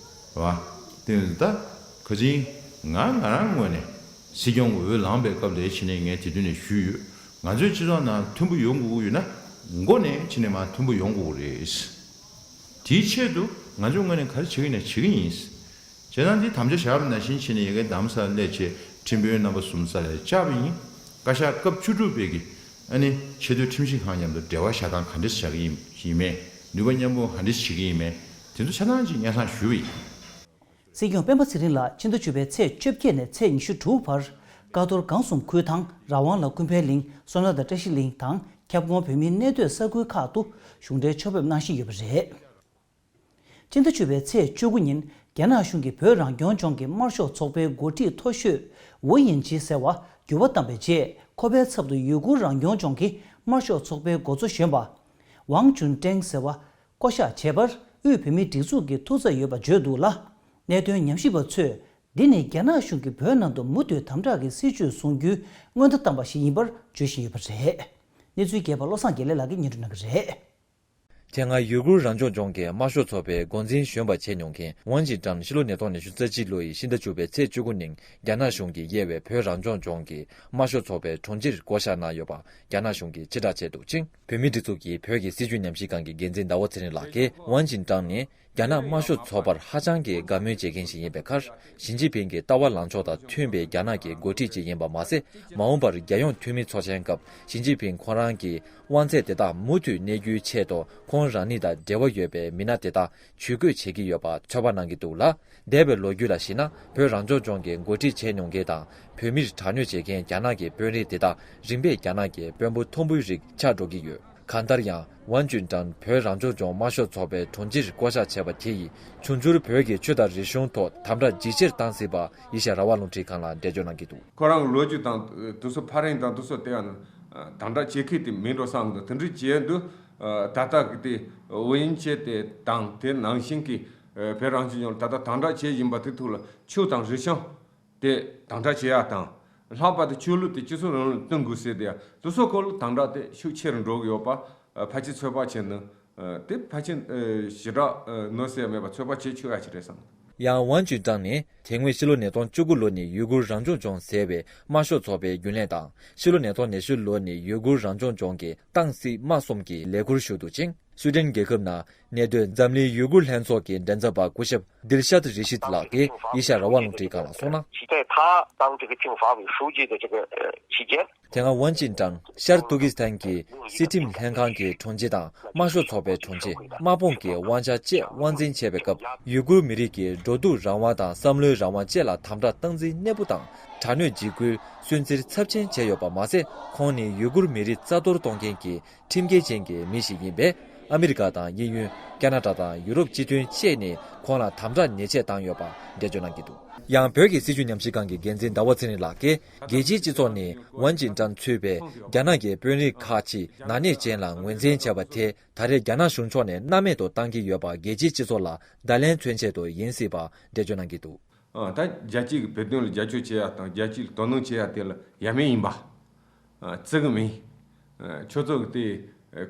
རེད་བ། དེ་ཡིན་ཙང་ད་ག་ཅིང་ང་ང་རང་ངོས་ནས་སྲིད་སྐྱོང་གི་འོས་ལངས་པའི་སྐབས་ལ་ཕྱིན་ནས་ངས་དེ་དུས་ནས་ཞུས་ཡོད། ང་ཚོའི་སྤྱི་ཚོགས་ནང་མཐུན་པོ་ཡོང་དགོས་ཀྱི་ཡོད་ན་མགོ་ནས་ཕྱིན་ནས་མར་མཐུན་པོ་ཡོང་དགོས་ཀྱི་རེད། དེའི་ཆེད་དུ་ང་ཚོའི་ངོས་ནས་ག་རེ་བྱེད་ཀྱི་ཡིན་ན་བྱེད་ཀྱི་ཡིན། བྱས་ཙང་འདི་དམ་བཅའ་བཞག་པ་ནང་བཞིན་བྱས་ནས་ཡ་གིའི་རྡ་རམ་ས་ལར་སླེབས་བྱས་ཁྲིམས་དཔོན་རྣམ་པ་གསུམ་ས་ལ་བཅར་བ་ཡིན། བཀའ་ཤག་སྐབས་བཅུ་དྲུག་པའི་གི་ཨ་ནི་ཆེས་མཐོའི་ཁྲིམས་ཞིབ་ཁང་མཉམ་དུ་འབྲེལ་བ་བཞག་སྟངས་ག་འདྲས་བྱ་གི་ཡིན་ཡིན་མེད། ནུས་པ་མཉམ་སྤུངས་ག་འདྲས་བྱེད་ཀྱི་ཡིན་མེད། དེ་ཚོ་ཆ་ཚང་ཅིག་སྙན་སེང་ཞུས་པ་ཡིན། སྲིད་སྐྱོང་སྤེན་པ་ཚེ་རིང་ལགས་ཕྱི་ཟླ་བཅུ་པའི་ཚེས་བཅོ་བརྒྱད་ནས་ཚེས་ཉི་ཤུ་དྲུག་བར་ཀ་རྡོར་སྒང་གསུམ་ཁུལ་དང་ར་ཝང་ལ་ཀུན་ཕན་གླིང་། སོ་ན་དང་བཀྲ་ཤིས་གླིང་དང་ཁྱབ་ཁོངས་བོད་མིའི་གནས་སྡོད་ས་ཁུལ་ཁག་ཏུ་གཞུང་འབྲེལ་ཕྱག་ཕེབས་གནང་བཞིན་ཡོད་པ་རེད། ཕྱི་ཟླ་བཅུ་པའི་ཚེས་བཅུ་དགུ་ཉིན་རྒྱ་ནག་གཞུང་གིས་བོད་རང་སྐྱོང་ལྗོངས་ཀྱི་དམར་ཤོག་ཚོགས་པའི་འགོ་ཁྲིད་མཐོ་ཤོས་ཝུ་ཡིན་ཅི་ཟེར་བ་འགྱུར་བ་བཏང་བའི་རྗེས། ཁོ་པའི་ཚབ་ཏུ་ཡུ་གུར་རང་སྐྱོང་ལྗོངས་ཀྱི་དམར་ཤོག་ཚོགས་པའི་འགོ་གཙོ་གཞོན་པ་ཝང་ཅུན་ཀྲེང་ཟེར་བ་བསྐོ་གཞག་བྱས་པར་དབུས་བོད་མིའི་སྒྲིག་འཛུགས་ཀྱིས་ཐུགས་འཚབ་ཡོད་པ་བརྗོད་འདུག་ལ། གནད་དོན་ཉམས་ཞིབ་པ་ཚོས་འདི་ནི་རྒྱ་ནག་གཞུང་གིས་བོད་ནང་དུ་མུ་མཐུད་དམ་དྲག་གི་སྲིད་བྱུས་བཟུང་རྒྱུའི་སྔོན་བརྡ་བཏང་བ་ཞིག་ཡིན་པར་བརྗོད་བཞིན་ཡོད་པ་རེད། གནས་ཚུལ་རྒྱས་པ་བློ་བཟང་དགེ་ལེགས་ལགས་ཀྱིས་སྙན་སྒྲོན་གནང་གི་རེད། དེ་སྔ་ཡུ་གུར་རང་སྐྱོང་ལྗོངས་ཀྱི་དམར་ཤོག་ཚོགས་པའི་འགོ་འཛིན་གཞོན་པ་བྱས་མྱོང་མཁན་ཝང་ཅིན་ཀྲང་ཕྱི་ལོ་ཉིས་སྟོང་ཉི་ཤུ་རྩ་གཅིག་ལོ་ཡི་ཕྱི་ཟླ་བཅུ་པའི་ཚེས་བཅུ་དགུ་ཉིན་རྒྱ་ནག་གཞུང་གིས་དབྱེ་བའི་བོད་རང་སྐྱོང་ལྗོངས་ཀྱི་དམར་ཤོག་ཚོགས་པའི་དྲུང་ཆེར་བསྐོ་གཞག་གནང་ཡོད་པ་རྒྱ་ནག་གཞུང་གིས་ཕྱིར་བསྒྲགས་བྱས་འདུག་ཅིང་། བོད་མིའི་སྒྲིག་འཛུགས་ཀྱི་བོད་ཀྱི་སྲིད་བྱུས་ཉམས་ཞིབ་ཁང་གི་འགན་འཛིན་ཟླ་བ་ཚེ་རིང་ལགས་ཀྱིས་ཝང་ཅིན་ཀྲང་ནི་རྒྱ་ནག་དམར་ཤོག་ཚོགས་པར་ཧ་ཅང་གི་དགའ་མོས་བྱེད་མཁན་ཞིག་ཡིན་པའི་ཁར། ཞི་ཅིན་ཕིང་གི་ལྟ་བ་ལངས་ཕྱོགས་དང་མཐུན་པའི་རྒྱ་ནག་གི་འགོ་ཁྲིད་ཅིག་ཡིན་པ་མ་ཟད། མ་འོངས་པར་རྒྱལ་ཡོངས་འཐུས་མི་ཚོགས་ཆེན་སྐབས་ཞི་ཅིན་ཕིང་ཁོ་རང་གི་དབང་ཚད་དེ་དག་མུ་མཐུད་གནས་རྒྱུའི་ཆེད་དུ་ཁོང་རང་ཉིད་དང་འབྲེལ་བ་ཡོད་པའི་མི་སྣ་དེ་དག་ཇུས་འགོད་བྱེད་ཀྱི་ཡོད་པ་ཚོད་དཔག་གནང་གི་འདུག་ལ། འདས་པའི་ལོ་རྒྱུས་ལ་གཞིགས་ན་བོད་རང་སྐྱོང་ལྗོངས་ཀྱི་འགོ་ཁྲིད་བྱས་མྱོང་མཁན་དང་བོད་མིར་དྲག་གནོན་བྱེད་མཁན་རྒྱ་ནག་གི་དཔོན་རིགས་དེ་དག་རིམ་པས་རྒྱ་ནག་གི་དཔོན་པོ་མཐོན་པོའི་རིགས་ཆགས་འགྲོ་གི་ཡོད། གང་ལྟར་ཡང་ཝང་ཅུན་ཀྲང་བོད་རང་སྐྱོང་ལྗོངས་དམར་ཤོག་ཚོགས་པའི་དྲུང་ཆེར་བསྐོ་གཞག་བྱས་པ་དེ་ཡིས་འབྱུང་འགྱུར་བོད་ཀྱི་ཆོས་དང་རིག་གཞུང་ཐོག་དམ་དྲག་ཇི་ཆེར་བཏང་སྲིད་པ་ཨེ་ཤ་ཡ་རང་དབང་རླུང་འཕྲིན་ཁང་ལ་འགྲེལ་བརྗོད་གནང་གི་འདུག་ཁོ་རང་གི་ལོ་རྒྱུས་དང་དེ་ཚོ་ཕ་རན་དང་དེ་ཚོ་དེ་ཡང་དམ་དྲག་བྱེད་མཁན་དེ་མིན་འགྲོ་བསམ་གི་འདུག་དེ་འདྲ་བྱས་འདུག་ད་ལྟ་གི་དེ་ཝུ་ཡིན་ཅི་དེ་དང་དེ་ནང་བཞིན་གྱི་བོད་རང་སྐྱོང་ལྗོངས་ལ་ད་ལྟ་དམ་དྲག་བྱེད་བཞིན་པ་དེ་ཐུག་ལ་ཆོས་དང་རིག་གཞུང་དེ་དམ་དྲག་བྱེད་ཡག་དང་། ལྷག་པར་དུ་ཆོས་ལུགས་དེ་སྤྱི་ཚོགས་རིང་ལུགས་བསྟུན་དགོས་ཟེར་དེ་ཡང་དེ་ཚོ་སྐོར་ལ་དམ་དྲག་དེ་ཤུགས་ཆེ་རུ་འགྲོ་གི་ཡོད་པ་ཕལ་ཆེར་ཚོད་དཔག་བྱས་ན་དེ་ཕལ་ཆེར་ཞེ་དྲག་ནོར་ཟེར་མེད་པ་ཚོད་དཔག་བྱེད་ཆོག་ཡ་ཅིག་རེད་བསམ། ཡང་ཝང་ཅུན་ཀྲང་ནི་དེ་སྔོན་ཕྱི་ལོ་ཉིས་སྟོང་བཅུ་དགུ་ལོ་ནས་ཡུ་གུར་རང་སྐྱོང་ལྗོངས་ཟེར་བའི་དམར་ཤོག་ཚོགས་པའི་རྒྱུན་ལས་དང་ཕྱི་ལོ་ཉིས་སྟོང་ཉི་ཤུ་ལོ་ནས་ཡུ་གུར་རང་སྐྱོང་ལྗོངས་ཀྱི་ཏང་སྲིད་དམག་གསུམ་གྱི་ལས་ཁུར་ཞུགས་འདུག་ཅིང་། སུའེ་ཏེན་རྒྱལ་ཁབ་ནང་གནས་སྡོད་འཛམ་གླིང་ཡུ་གུར་ལྷན་ཚོགས་ཀྱི་མགྲིན་ཚབ་པ་སྐུ་ཞབས་དིལ་ཤཱད་རི་ཤིད་ལགས་ཀྱིས་ཨེ་ཤ་ཡ་རང་དབང་རླུང་འཕྲིན་ཁང་ལ་གསུངས་ན། 在他当这个政法委书记的这个呃期间， དེ་སྔ་ཝང་ཅིན་ཀྲང་ཤར་ཏུར་ཀི་སི་ཐན་གྱི་སྲིད་ཁྲིམས་ལྷན་ཁང་གི་དྲུང་ཆེ་དང་དམར་ཤོག་ཚོགས་པའི་དྲུང་ཆེ། དམག་དཔུང་གི་དབང་ཆ་བཅས་དབང་འཛིན་བྱས་པའི་སྐབས། ཡུ་གུར་མི་རིགས་ཀྱི་འགྲོ་འདུག་རང་དབང་དང་བསམ་བློའི་རང་དབང་བཅས་ལ་དམ་དྲག་སྟངས་འཛིན་གནས་སྤོ་དང་། དྲག་གནོན་འཇིགས་སྐུལ་སུན་གཙེར་ཚབས་ཆེན་བྱས་ཡོད་པ་མ་ཟད། ཁོང་ནི་ཡུ་གུར་མི་རིགས་རྩ་གཏོར་གཏོང་མཁན་གྱི་ཁྲིམས་འགལ་ཅན་གྱི་མི་ཞིག་ཡིན་པས། ཨ་མི་རི་ཀ་དང་དབྱིན་ཡུལ། ཁ་ན་ཌ་དང་ཡུ་རོབ་སྤྱི་མཐུན་བཅས་ནས་ཁོང་ལ་དམ་དྲག་ཉེས་ཆད་བཏང་ཡོད་པ་འགྲེལ་བརྗོད་གནང་གི་འདུག་ཡང་བོད་ཀྱི་སྲིད་བྱུས་ཉམས་ཞིབ་ཁང་གི་འགན་འཛིན་ཟླ་བ་ཚེ་རིང་ལགས་ཀྱིས། རྒྱལ་སྤྱིའི་སྤྱི་ཚོགས་ནས་ཝང་ཅིན་ཀྲང་གཙོས་པའི་རྒྱ་ནག་གི་དཔོན་རིགས་ཁག་ཅིག་ནག་ཉེས་ཅན་ལ་ངོས་འཛིན་བྱས་པ་དེ་ད་རེས་རྒྱ་ནག་གཞུང་ཕྱོགས་ནས་སྣང་མེད་དུ་བཏང་གི་ཡོད་པ་རྒྱལ་སྤྱིའི་སྤྱི་ཚོགས་ལ་བརྡ་ལན་མཚོན་ཆེད་དུ་ཡིན་སྲིད་པ་འགྲེལ་བརྗོད་གནང་གི་འདུག་ཨ། ད་རྒྱལ་སྤྱི་གི་བོད་དོན་ལ་རྒྱབ་སྐྱོར་བྱེད་ཡ་དང་རྒྱལ་སྤྱི་ལ་དོ་སྣང་བྱེད་ཡ་དེ་ལ་ཡ་མེད་ཡིན་པ། ཨ། བརྩི་གི་མིན། ཨ། ཁྱོད་ཚོ་གི་དེ་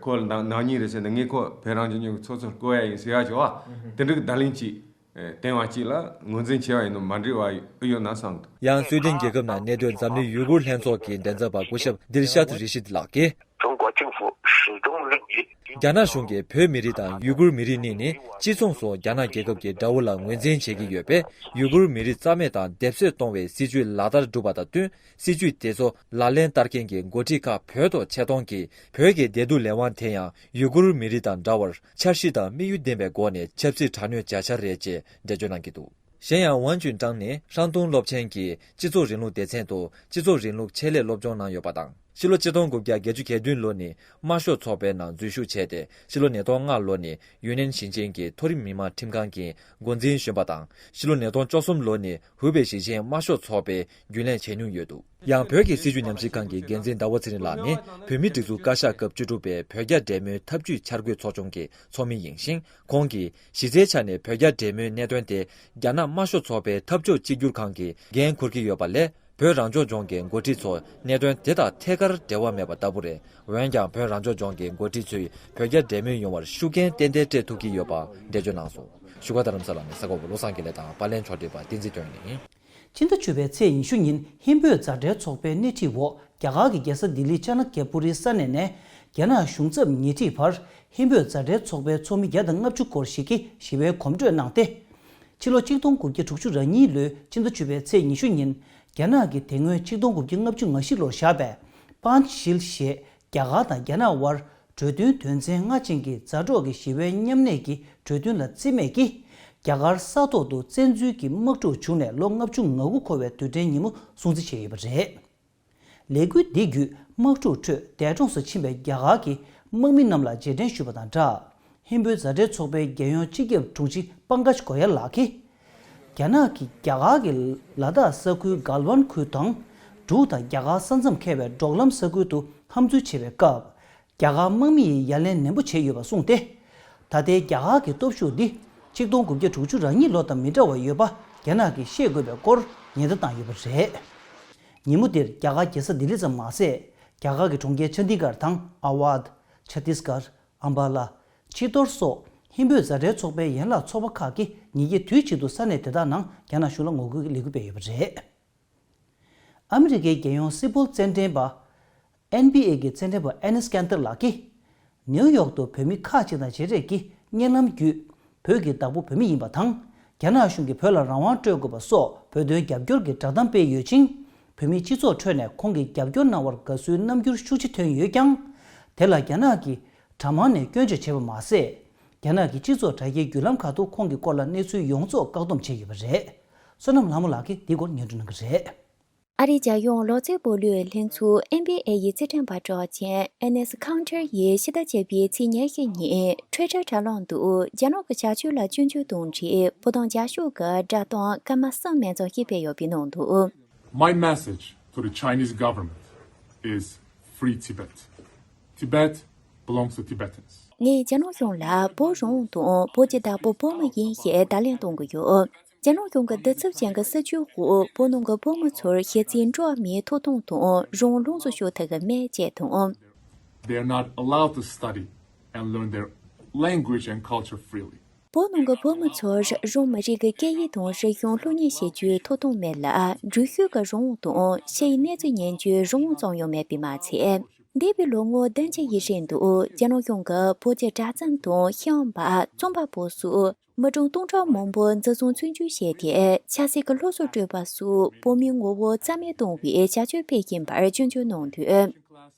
ཁོ་ལ་ནག་ནག་ཉེས་རེད་ཟེར་ན་ངས་ཁོ་བོད་རང་སྐྱོང་ལྗོངས་ཀྱི་ཚོགས་གཙོར་བསྐོ་ཡ་ཡིན་ཟེར་ཡ་ཅིག་བ། དེ་འདྲ་གི་བརྡ་ལན་ཅིག་ཨ། བསྟན་པ་ཅིག་ལ་ངོས་འཛིན་བྱེད་པ་ཡིན་ནོ་མ་འགྲིག་པ་ཡོད་ན་བསམ་འདུག་ཡང་སུའེ་ཏེན་རྒྱལ་ཁབ་ནང་གནས་སྡོད་འཛམ་གླིང་ཡུ་གུར་ལྷན་ཚོགས་ཀྱི་མགྲིན་ཚབ་པ་སྐུ་ཞབས་དིལ་ཤཱད་རི་ཤིད་ལགས་ཀྱིས། 中国政府始终认为 རྒྱ་ནག་གཞུང་གིས་བོད་མི་རིགས་དང་ཡུ་གུར་མི་རིགས་གཉིས་ནི་གཅིག་མཚུངས་སུ་རྒྱ་ནག་རྒྱལ་ཁབ་ཀྱི་དགྲ་བོ་ལ་ངོས་འཛིན་བྱེད་ཀྱི་ཡོད་པས། ཡུ་གུར་མི་རིགས་རྩ་མེད་དང་སྡེབ་གསོད་གཏོང་བའི་སྲིད་བྱུས་ལག་བསྟར་བསྒྲུབས་པ་དང་བསྟུན། སྲིད་བྱུས་དེ་ཚོ་ལག་ལེན་བསྟར་མཁན་གྱི་འགོ་ཁྲིད་ཁག་བོད་དུ་ཆེད་གཏོང་གིས། བོད་ཀྱི་བདེ་སྡུག་ལས་དབང་དེ་ཡང་ཡུ་གུར་མི་རིགས་དང་འདྲ་བར་འཆར་གཞི་དང་དམིགས་ཡུལ་ལྡན་པའི་སྒོ་ནས་ཆབ་སྲིད་དྲག་གནོན་བྱ་འཆར་རེད་ཅེས་འགྲེལ་བརྗོད་གནང་གི་འདུག་གཞན་ཡང་ཝང་ཅུན་ཀྲང་ནི་ཧྲན་ཏུང་སློབ་ཆེན་གྱི་སྤྱི་ཚོགས་རིང་ལུགས་སྡེ་ཚན་དུ་སྤྱི་ཚོགས་རིང་ལུགས་ཆེད་ལས་སློབ་སྦྱོང་གནང་ཡོད་པ་དང་། ཕྱི་ལོ་ཆིག་སྟོང་དགུ་བརྒྱ་བརྒྱད་ཅུ་གྱ་བདུན་ལོ་ནས་དམར་ཤོག་ཚོགས་པའི་ནང་འཛུལ་ཞུགས་བྱས་ཏེ། ཕྱི་ལོ་ཉིས་སྟོང་ལྔ་ལོ་ནས་ཡུན་ནན་ཞིང་ཆེན་གྱི་མཐོ་རིམ་མི་དམངས་ཁྲིམས་ཁང་གི་འགོ་འཛིན་གཞོན་པ་དང་། ཕྱི་ལོ་ཉིས་སྟོང་བཅུ་གསུམ་ལོ་ནས་ཧུའུ་པེ་ཞིང་ཆེན་དམར་ཤོག་ཚོགས་པའི་རྒྱུན་ལས་བྱས་མྱོང་ཡོད་འདུག། ཡང་བོད་ཀྱི་སྲིད་བྱུས་ཉམས་ཞིབ་ཁང་གི་འགན་འཛིན་ཟླ་བ་ཚེ་རིང་ལགས་ནི་བོད་མིའི་སྒྲིག་འཛུགས་བཀའ་ཤག་སྐབས་བཅུ་དྲུག་པའི་བོད་རྒྱ་འབྲེལ་མོལ་འཐབ་ཇུས་འཆར་འགོད་ཚོགས་ཆུང་གི་ཚོགས་མི་ཡིན་ཞིང་། ཁོང་གིས་གཞི་རྩའི་ཆ་ནས་བོད་རྒྱ་འབྲེལ་མོལ་གནད་དོན་དེ་རྒྱ་ནག་དམར་ཤོག་ཚོགས་པའི་འཐབ་ཕྱོགས་གཅིག་གྱུར་ཁང་གི་འགན་འཁུར་གྱི་ཡོད་པ་ལས། བོད་རང་སྐྱོང་ལྗོངས་ཀྱི་འགོ་ཁྲིད་ཚོ་གནད་དོན་དེ་དང་ཐད་ཀར་འབྲེལ་བ་མེད་པ་ལྟ་བུ་རེད། འོན་ཀྱང་བོད་རང་སྐྱོང་ལྗོངས་ཀྱི་འགོ་ཁྲིད་ཚོས་བོད་རྒྱ་འབྲེལ་མོལ་ཡོང་བར་ཤུགས་རྐྱེན་ཏན་ཏན་སྤྲད་ཐུབ་ཀྱི་ཡོད་པ་འགྲེལ་བརྗོད་གནང་སོང་། བཞུགས་སྒར་རྡ་རམ་ས་ལ་ནས་གསར་འགོད་པ་བློ་བཟང་དགེ་ལེགས་དང་པར་ལེན་ཕྱོགས་སྒྲིག་པ་བསྟན་འཛིན་དོན་ཡིན། ཕྱི་ཟླ་བཅུ་པའི་ཚེས་ཉི་ཤུ་ཉིན་ཧིན་བོད་མཛའ་འབྲེལ་ཚོགས་པའི་སྣེ་ཁྲིད་འོག་རྒྱ་གར་གྱི་རྒྱལ་ས་ལྡི་ལི་ཅ་ན་ཀ་པུ་རིའི་ས་གནས་ནས་རྒྱ་ནག་གཞུང་ཚབ་ཉེ་འཁྲིས་བར་ཧིན་བོད་མཛའ་འབྲེལ་ཚོགས་པའི་ཚོགས་མི་བརྒྱ་དང་ལྔ་བཅུ་སྐོར་ཞིག་གིས་ཞི་བའི་གོམ་བགྲོད་གནང་སྟེ། ཕྱི་ལོ་ཆིག་སྟོང་དགུ་བརྒྱ་དྲུག་ཅུ་རེ་གཉིས་ལོའི་ཕྱི་ཟླ་བཅུ་པའི་ཚེས་ཉི་ཤུ་ཉིན། རྒྱ་ནག་གིས་དེ་སྔོན་ཆིག་སྟོང་དགུ་བརྒྱ་ལྔ་བཅུ་ང་བཞི་ལོར་བཞག་པའི་པཱན་ཇི་ཤིལ་ཞེས་རྒྱ་གར་དང་རྒྱ་ནག་དབར་གྲོས་མཐུན་དོན་ཚན་ལྔ་ཅན་གྱི་མཛའ་གྲོགས་ཀྱི་ཞི་བའི་མཉམ་གནས་ཀྱི་གྲོས་མཐུན་ལ་རྩིས་མེད་ཀྱིས། རྒྱ་གར་ས་ཐོག་ཏུ་བཙན་འཛུལ་གྱིས་དམག་འཁྲུག་བྱུང་ནས་ལོ་ལྔ་བཅུ་ང་དགུ་འཁོར་བའི་དུས་དྲན་ཉིན་མོ་སྲུང་བརྩི་བྱས་ཡོད་པ་རེད། ལས་འགུལ་འདི་བརྒྱུད་དམག་འཁྲུག་ཁྲོད་འདས་གྲོངས་སུ་ཕྱིན་པའི་རྒྱ་གར་གྱི་དམག་མི་རྣམས་ལ་རྗེས་དྲན་ཞུས་པ་དང་སྦྲགས། ཧིན་བོད་མཛའ་འབྲེལ་ཚོགས་པའི་རྒྱལ་ཡོངས་སྤྱི་ཁྱབ་དྲུང་ཆེ་པང་ཀཇ་གོ་ཡལ་ལགས་ཀྱིས། རྒྱ་ནག་གིས་རྒྱ་གར་གྱི་ལ་དྭགས་ས་ཁུལ་གལ་ཝན་ཁུལ་དང་། འབྲུག་དང་རྒྱ་གར་ས་མཚམས་འཁེལ་བའི་འབྲོག་ལམ་ས་ཁུལ་དུ་འཐབ་འཛུལ་བྱེད་པའི་སྐབས། རྒྱ་གར་དམག་མི་ཡིས་ཡ་ལན་ནན་པོ་བྱས་ཡོད་པ་གསུངས་ཏེ། ད་ལྟའི་རྒྱ་གར་གྱི་སྟོབས་ཤུགས་འདི་ཆིག་སྟོང་དགུ་བརྒྱ་དྲུག་ཅུ་རེ་གཉིས་ལོ་དང་མི་འདྲ་བ་ཡོད་པ་རྒྱ་ནག་གིས་ཤེས་དགོས་པའི་སྐོར་ཉེན་བརྡ་བཏང་ཡོད་པ་རེད། ཉིན་མོ་འདིར་རྒྱ་གར་རྒྱལ་ས་ལྡི་ལི་ཙམ་མ་ཟད། རྒྱ་གར་གྱི་གྲོང་ཁྱེར་ཆ་ཌི་གྷར་དང་ཨ་ཝཱད། ཆ་ཏིས་གྷར། ཨམ་བྷ་ལ། ཕྱི་ཐོར་སོགས་ཧིན་བོད་མཛའ་འབྲེལ་ཚོགས་པའི་ཡན་ལག་ཚོགས་པ་ཁག་གིས་ཉིན་འགའི་དུས་གཅིག་ཏུ་ས་གནས་དེ་དག་ནང་རྒྱ་ནག་གཞུང་ལ་ངོ་རྒོལ་གྱི་ལས་འགུལ་སྤེལ་ཡོད་པ་རེད། ཨ་མི་རི་ཀའི་རྒྱལ་ཡོངས་སིལ་བུར་རྩེད་འགྲན་པ། ཨེན་བི་ཨེ་གི་རྩེད་འགྲན་པ་ཨེ་ནེས་ཀན་ཏེར་ལགས་ཀྱིས། ནེའུ་ཡོག་ཏུ་བོད་མི་ཁག་ཅིག་དང་མཇལ་འཕྲད་ཀྱིས་སྙན་ལམ་བརྒྱུད། བོད་ཀྱི་བདག་པོ་བོད་མི་ཡིན་པ་དང་། རྒྱ་ནག་གཞུང་གིས་བོད་ལ་རང་དབང་སྤྲོད་དགོས་པ་སོགས་བོད་དོན་རྒྱབ་སྐྱོར་གྱི་བསྒྲགས་གཏམ་སྤེལ་ཡོད་ཅིང་། བོད་མིའི་སྤྱི་ཚོགས་ཁྲོད་ནས་ཁོང་གི་རྒྱབ་སྐྱོར་གནང་བར་དགའ་བསུའི་རྣམ་འགྱུར་ཤུགས་ཆེ་ཐོན་ཡོད་ཀྱང་། དེ་ལ་རྒྱ་ནག་གིས་གྲྭ་མང་ནས་སྐྱོན་བརྗོད་བྱས་པ་མ་ཟད། རྒྱ་ནག་གི་སྤྱི་ཚོགས་དྲ་རྒྱའི་བརྒྱུད་ལམ་ཁག་ཏུ་ཁོང་གི་སྐོར་ལ་གནས་ཚུལ་ཡོངས་རྫོགས་བཀག་སྡོམ་བྱས་ཡོད་པ་རེད། བསོད་ནམས་ལྷ་མོ་ལགས་ཀྱིས་འདིའི་སྐོར་སྙན་སྒྲོན་གནང་གི་རེད། ཨ་རིའི་རྒྱལ་ཡོངས་ལོ་ཙཱའི་སྦུག་ལུགས་ལྷན་ཚོགས་ཨེན་བི་ཨེ་ཡི་རྩེད་འགྲན་པ་གྲགས་ཅན་ཨེ་ནེས་ཁང་ཏེར་ཡིས་ཕྱི་ཟླ་བརྒྱད་པའི་ཚེས་ཉེར་བཞི་ཉིན་ཊུའི་ཊར་དྲ་ལམ་དུ་རྒྱ་ནག་གི་བྱ་སྤྱོད་ལ་སྐྱོན་བརྗོད་གཏོང་ཆེད་བོད་དོན་རྒྱབ་སྐྱོར་གྱི་བསྒྲགས་གཏམ་སྐར་མ་གསུམ་མན་ཚོགས་ཤིག་སྤེལ་ཡོད་པའི་ནང་དུ། My message to the Chinese government is free Tibet. Tibet belongs to Tibetans. ངས་རྒྱ་ནག་གཞུང་ལ་བོད་རང་དབང་དང་བོད་ཀྱི་བདག་པོ་བོད་མི་ཡིན་ཞེས་བརྡ་ལན་གཏོང་གི་ཡོད། རྒྱ་ནག་གཞུང་གི་བདུད་རྩི་ཅན་གྱི་སྲིད་བྱུས་འོག་བོད་ནང་གི་བོད་མི་ཚོར་གཞི་རྩའི་འགྲོ་བ་མིའི་ཐོབ་ཐང་དང་རང་དབང་ལོངས་སུ་སྤྱོད་ཐུབ་ཀྱི་མེད་ཅེས་དང་། They are not allowed to study and learn their language and culture freely. བོད་ནང་གི་བོད་མི་ཚོར་རང་མི་རིགས་ཀྱི་སྐད་ཡིག་དང་རིག་གཞུང་སློབ་གཉེར་བྱེད་རྒྱུའི་ཐོབ་ཐང་མེད་ལ། འགྲུལ་བཞུད་ཀྱི་རང་དབང་དང་ཕྱིའི་གནས་ཚུལ་ཉན་རྒྱུའི་རང་དབང་ཙམ་ཡང་མེད་པས་མ་ཚད། འདས་པའི་ལོ་ངོ་བདུན་ཅུ་ཡི་རིང་དུ་རྒྱ་ནག་གཞུང་གིས་བོད་ཀྱི་གྲྭ་བཙུན་དང་ཤེས་ཡོན་པ། རྩོམ་པ་པོ་སོགས་མི་གྲངས་སྟོང་ཕྲག་མང་པོ་འཛིན་བཟུང་བཙོན་འཇུག་བྱས་ཏེ། ཆབ་སྲིད་ཀྱི་སློབ་གསོ་སྤྲོད་པ་སོགས་བོད་མིའི་ངོ་བོ་རྩ་མེད་གཏོང་བའི་བྱ་སྤྱོད་སྤེལ་བཞིན་པར་སྐྱོན་བརྗོད་གནང་དུས།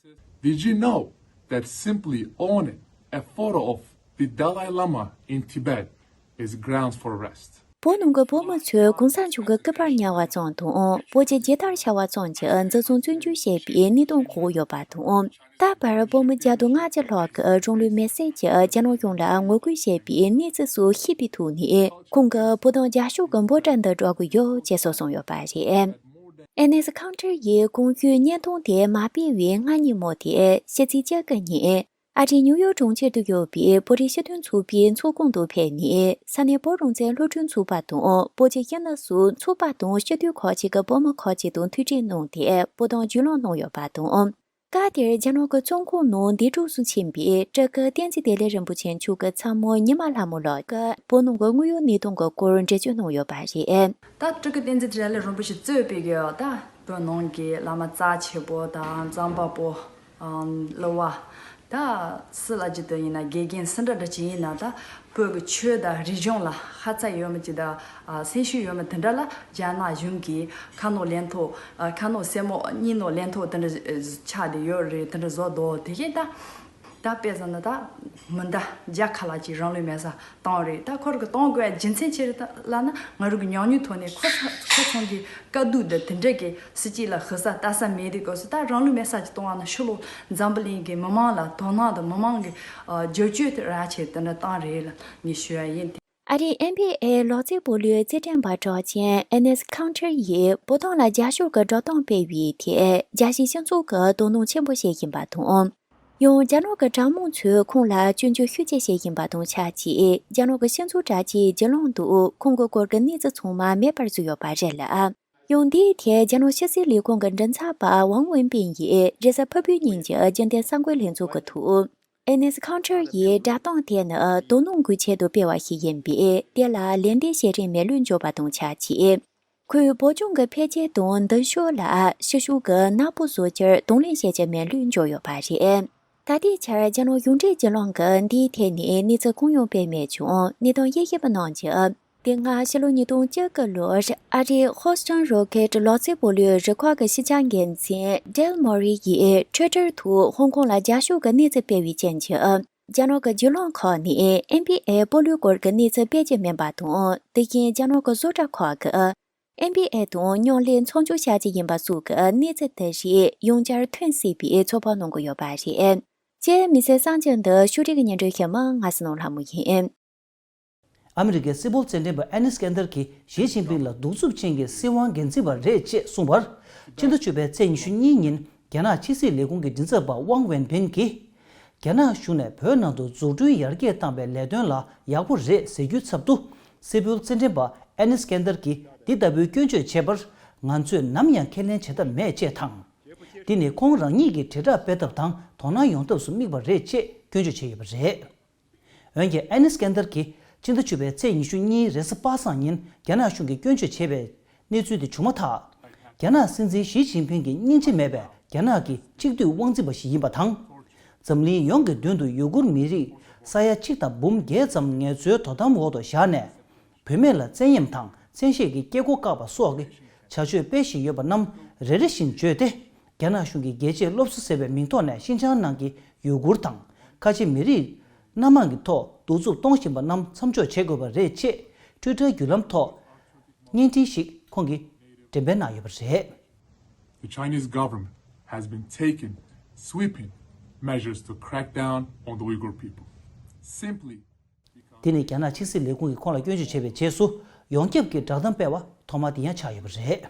Did you know that simply owning a photo of the Dalai Lama in Tibet is grounds for arrest? བོད་ནང་གི་བོད་མི་ཚོས་གོང་ས་མཆོག་གི་སྐུ་པར་ཉར་བ་ཙམ་དང་། བོད་ཀྱི་རྒྱལ་དར་འཕྱར་བ་ཙམ་གྱིས་འཛིན་བཟུང་བཙོན་འཇུག་བྱས་པའི་གནས་སྟངས་འཁོད་ཡོད་པ་དང་། ད་བར་བོད་མི་བརྒྱ་དང་ལྔ་བཅུ་ལྷག་གིས་རང་ལུས་མེར་སྲེག་བྱས་རྒྱ་ནག་གཞུང་ལ་ངོ་རྒོལ་བྱས་པའི་གནས་ཚུལ་སོགས་ཤེས་པའི་ཐོག་ནས། ཁོང་གིས་བོད་དོན་རྒྱབ་སྐྱོར་གྱི་འབོད་སྒྲ་འདི་སྒྲོག་གི་ཡོད་ཅེས་སོགས་གསུངས་ཡོད་པ་རེད། ཨེ་ནེས་ཁང་ཏེར་ཡིས་གོང་ཞུས་བརྙན་ཐུང་དེ་མ་སྤེལ་བའི་སྔ་ཉིན་མོ་དེ་ཕྱི་ཚེས་བཅུ་དགུ་ཉིན། ཨ་རིའི་ནིའུ་ཡོག་གྲོང་ཁྱེར་དུ་ཡོད་པའི་བོད་རིགས་སྤྱི་མཐུན་ཚོགས་པའི་ཚོགས་ཁང་དུ་ཕེབས་ནས། ས་གནས་བོད་རང་བཙན་སློབ་ཕྲུག་ཚོགས་པ་དང་བོད་ཀྱི་ཤེས་ནག་སོགས་ཚོགས་པ་དང་སྤྱི་འཐུས་ཁག་ཅིག་གི་བོད་མི་ཁག་ཅིག་དང་ཐུག་འཕྲད་གནང་སྟེ་བོད་དོན་རྒྱུས་ལོན་གནང་ཡོད་པ་དང་། སྐབས་དེར་རྒྱ་ནག་གི་བཙོན་ཁང་ནང་འདས་གྲོངས་སུ་ཕྱིན་པའི་སྤྲུལ་སྐུ་བསྟན་འཛིན་བདེ་ལེགས་རིན་པོ་ཆེ་མཆོག་གི་ཚ་མོ་ཉི་མ་ལྷ་མོ་ལགས་ཀྱིས་བོད་ནང་གི་དངོས་ཡོད་གནས་སྟངས་ཀྱི་སྐོར་འགྲེལ་བརྗོད་གནང་ཡོད་པ་རེད། ད་སྤྲུལ་སྐུ་བསྟན་འཛིན་བདེ་ལེགས་རིན་པོ་ཆེ་གཙོས་པའི་གི་ད་བོད་ནང་གི་བླ་མ་རྩ་ཆེ་པོ་དང་རྩོམ་པ་པོ། ཨམ། གླུ་བ། ད་སུ་ལ་ཅི་ལྟར་ཡིན་ན། དགེ་རྒན་སུ་འདྲ་འདྲ་ཅིག་ཡིན་ན། ད་བོད་ཀྱི་ཆོས་དང་རིག་གཞུང་ལ་ཧ་ཚ་ཡོད་མི་ཅིག་དང་། ཨ། སེམས་ཤུགས་ཡོད་མི་དེ་འདྲ་ལ་རྒྱ་ནག་གཞུང་གིས་ཁ་ནང་ལན་ཐོགས། ཨ། ཁ་ནང་སེན་མོ་སྙིང་ནང་ལན་ཐོགས་དེ་འདྲ་ཆགས་བསྡད་ཡོད་རེད། དེ་འདྲ་བཟོ་འདུག། དེ་བཞིན་ད་ ད་དཔེ་བཞག་ན་ད་མི་འདའ་བརྒྱ་ཁ་ལག་ཅིག་རང་ལུས་མེར་སྲེག་བཏང་བ་རེད། ད་ཁོ་རང་གི་གཏོང་དགོས་ཡ་རྒྱུ་མཚན་ཅི་རེད་ལབ་ན། ང་རང་གི་ཉམས་མྱོང་ཐོག་ནས་ཁོ་ཚོ་ཁོ་ཚང་གི་དཀའ་སྡུག་འདི་དེ་འདྲ་གི་སྲིད་ཇུས་ལ་ཧུར་ས་ལྟ་ས་མེད་དུས་སྐབས་སུ། ད་རང་ལུས་མེར་སྲེག་ཅིག་བཏང་བ་ན་ཕྱི་ལོགས་འཛམ་བུ་གླིང་གི་མི་མང་ལ་དོ་སྣང་དང་མི་མང་གི་ཨ་བསྒྱུར་བཅོས་དེ་རག་ཆེད་དེ་འདྲ་བཏང་རེད་ལ་ངས་ཞུ་ཡ་ཡིན། ཨ་རིའི་ཨེན་བྷི་ཨེ་ལོ་ཙཱ་བུ་ལོན་རྩེད་འགྲན་པ་གྲགས་ཅན་ཨེ་ནེས་ཁང་ཁྲེར་ཡིས་བོད་དོན་ལ་རྒྱབ་སྐྱོར་གྱི་བསྒྲགས་གཏམ་སྤེལ་བའི་ཐད་རྒྱལ་སྤྱིའི་སྤྱི་ཚོགས་ཀྱིས་དོ་སྣང་ཆེན་པོ་བྱེད་བཞིན་པ་དང་། ཡང་རྒྱ་ནག་གི་དྲག་དམག་ཚོས་ཁོང་ལ་སྐྱོན་བརྗོད་ཤུགས་ཆེ་བྱེད་བཞིན་པ་དང་ཆབས་ཅིག་རྒྱ་ནག་གི་སྤྱི་ཚོགས་དྲ་རྒྱའི་བརྒྱུད་ལམ་དུ་ཁོང་གི་སྐོར་གྱི་གནས་ཚུལ་ཚང་མ་མེད་པར་བཟོས་ཡོད་པ་རེད་ལ། ཡང་འདིའི་ཐད་རྒྱ་ནག་ཕྱི་སྲིད་ལས་ཁུངས་ཀྱི་མགྲིན་ཚབ་པ་ཝང་ཝེན་པིན་ཡིས་རེས་གཟའ་ཕུར་བུའི་ཉིན་གྱི་རྒྱུན་ལྡན་གསར་འགོད་ལྷན་ཚོགས་ཀྱི་ཐོག་ཨེ་ནེས་ཁང་ཁྲེར་ཡིས་བསྒྲགས་གཏམ་དེ་ནི་དོ་སྣང་དགོས་ཆེད་དུ་སྤེལ་བ་ཞིག་ཡིན་པས། དེ་ལ་ལན་འདེབས་བྱེད་རིན་མེད་ལུགས་འཇོག་པ་དང་ཆབས་ཅིག་ཁོས་བོད་ལྗོངས་ཀྱི་འཕེལ་རྒྱས་དང་མདུན་ཕྱོགས་ལ་ཕྱི་ཕྱོགས་ཀྱི་ནག་པོ་བཟོ་རྒྱུར་གདོང་ལེན་བྱེད་རྒྱུ་མེད་ལུགས་འཇོག་ཡོད་པ་རེད། ད་ལྟའི་ཆར་རྒྱ་ནག་གཞུང་འབྲེལ་བརྒྱུད་ལམ་གྱིས་འདིའི་ཐད་ནས་གནས་ཚུལ་གང་ཡང་སྤེལ་མེད་ཀྱང་། གནས་སྟངས་དབྱེ་ཞིབ་པ་རྣམས་ཀྱིས། དེ་སྔ་ཕྱི་ལོ་ཉིས་སྟོང་བཅུ་དགུ་ལོར་ཨ་རིའི་ཧོ་སི་ཊོན་རོ་ཀེ་ཊི་ལོ་ཙཱ་བུ་ལོན་རུ་ཁག་གི་སྤྱི་ཁྱབ་འགན་འཛིན་ཌེལ་མོ་རི་ཡིས་ཊུ་ཝི་ཊར་ཐོག་ཧོང་ཀོང་ལ་རྒྱབ་སྐྱོར་གྱི་གནས་ཚུལ་སྤེལ་བའི་རྐྱེན་གྱིས། རྒྱ་ནག་གི་བརྒྱུད་ལམ་ཁག་ནས་ཨེན་བྷི་ཨེ་སྤོ་ལོའི་སྐོར་གྱི་གནས་ཚུལ་སྤེལ་རྒྱུ་མིན་པ་དང་། དེ་བཞིན་རྒྱ་ནག་གི་བཟོ་གྲྭ་ཁག་གིས་ཨེན་བྷི་ཨེ་དང་མཉམ་ལས་མཚམས་འཇོག་བྱ་རྒྱུ་ཡིན་པ་སོགས་ཀྱི་གནས་ཚུལ་དེ་རིགས་ཡང་བསྐྱར་ཐོན་སྲིད་པའི་ཚོད་དཔག་གནང་གི་ཡོད་པ་རེད། ཅེས་མི་སེར་གསར་འགྱུར་འདི་ཕྱོགས་སྒྲིག་གི་སྙན་སྒྲོན་ཞུ་མི་ངག་སེ་ནོར་ལྷ་མོ་ཡིན། ཨ་མི་རི་ཀའི་སྲིད་དབང་རྩེད་འགྲན་པ་ཨེ་ནིས་སྐན་དར་གྱིས་ཞི་ཅིན་ཕིང་ལ་གདུག་རྩུབ་ཅན་གྱི་སྲིད་དབང་འགན་འཛིན་པ་རེད་ཅེས་གསུངས་པར། ཕྱི་ཟླ་བཅུ་པའི་ཚེས་ཉི་ཤུ་གཉིས་ཉིན་རྒྱ་ནག་ཕྱི་སྲིད་ལས་ཁུངས་ཀྱི་མགྲིན་ཚབ་པ་ཝང་ཝེན་པིན་གྱིས། རྒྱ་ནག་གཞུང་ནས་བོད་ནང་དུ་འཛུགས་སྐྲུན་ཡར་རྒྱས་བཏང་བའི་ལས་དོན་ལ་ཡག་པོ་རེད་ཟེར་རྒྱུའི་ཚབ་ཏུ། སྲིད་དབང་རྩེད་འགྲན་པ་ཨེ་ནིས་སྐན་དར་གྱིས་འདི་ལྟ་བུའི་སྐྱོན་བརྗོད་བྱས་པར། ང་ཚོས་ནམ་ཡང་ཁས་ལེན་བྱེད་ཐབས་མེད་ཅེས་དང་། འདི་ནི་ཁོང་རང་ཉིད་ཀྱི་དྲིལ་བསྒྲགས་སྤེལ་ཐབས་དང་དོ་སྣང་ཡོང་ཐབས་སུ་དམིགས་པ་རེད་ཅེས་སྐྱོན་བརྗོད་བྱས་ཡོད་པ་རེད། འོན་ཀྱང་ཨེ་ནིས་སྐན་དར་གྱིས་ཕྱི་ཟླ་བཅུ་པའི་ཚེས་ཉི་ཤུ་གཉིས་རེས་གཟའ་པ་སངས་ཉིན་རྒྱ་ནག་གཞུང་གིས་སྐྱོན་བརྗོད་བྱས་པའི་གནས་ཚུལ་དེ་བྱུང་མ་ཐག་རྒྱ་ནག་སྲིད་འཛིན་ཞི་ཅིན་ཕིང་གི་སྙིང་རྗེ་མེད་པའི་རྒྱ་ནག་གི་གཅིག་སྡུད་དབང་འཛིན་པ་ཞིག་ཡིན་པ་དང་། འཛམ་གླིང་ཡོངས་ཀྱི་མདུན་དུ་ཡུ་གུར་མི་རིགས་ས་ཡ་གཅིག་དང་འབུམ་བརྒྱད་ཙམ་ངལ་རྩོལ་དོ་དམ་འོག་ཏུ་བཞག་ནས། བུད་མེད་ལ་བཙན་གཡེམ་དང་བཙན་ཤེད་ཀྱིས་སྐྱེ་སྒོ་བཀག་པ་སོགས་ཀྱི་བྱ་སྤྱོད་སྤེལ་བཞིན་ཡོད་པ་རྣམས་རེ་རེ་བཞིན་བརྗོད་དེ། རྒྱ་ནག་གཞུང་གིས་རྒྱལ་གཅེས་སློབ་གསོ་ཟེར་བའི་མིང་ཐོག་ནས་ཤིན་ཅང་ནང་གི་ཡུ་གུར་དང་ཁ་ཆེ་མི་རིགས་སྣ་མང་གི་ཐོག་གདུག་རྩུབ་གཏོང་བཞིན་པ་རྣམས་མཚམས་འཇོག་བྱེད་དགོས་པ་རེད་ཅེས་ཊུའི་ཊར་བརྒྱུད་ལམ་ཐོག་བརྙན་འཕྲིན་ཞིག་ཁོང་གིས་འགྲེམས་སྤེལ་གནང་ཡོད་པ་རེད། The Chinese government has been taking sweeping measures to crack down on the Uyghur people. Simply དེ་ནི་རྒྱ་ནག་ཕྱི་སྲིད་ལས་ཁུངས་ཀྱིས་ཁོང་ལ་སྐྱོན་བརྗོད་བྱས་པའི་རྗེས་སུ་ཡོངས་ཁྱབ་ཀྱི་བསྒྲགས་གཏམ་སྤེལ་བ་ཐོག་མ་དེ་ཡང་ཆགས་ཡོད་པ་རེད།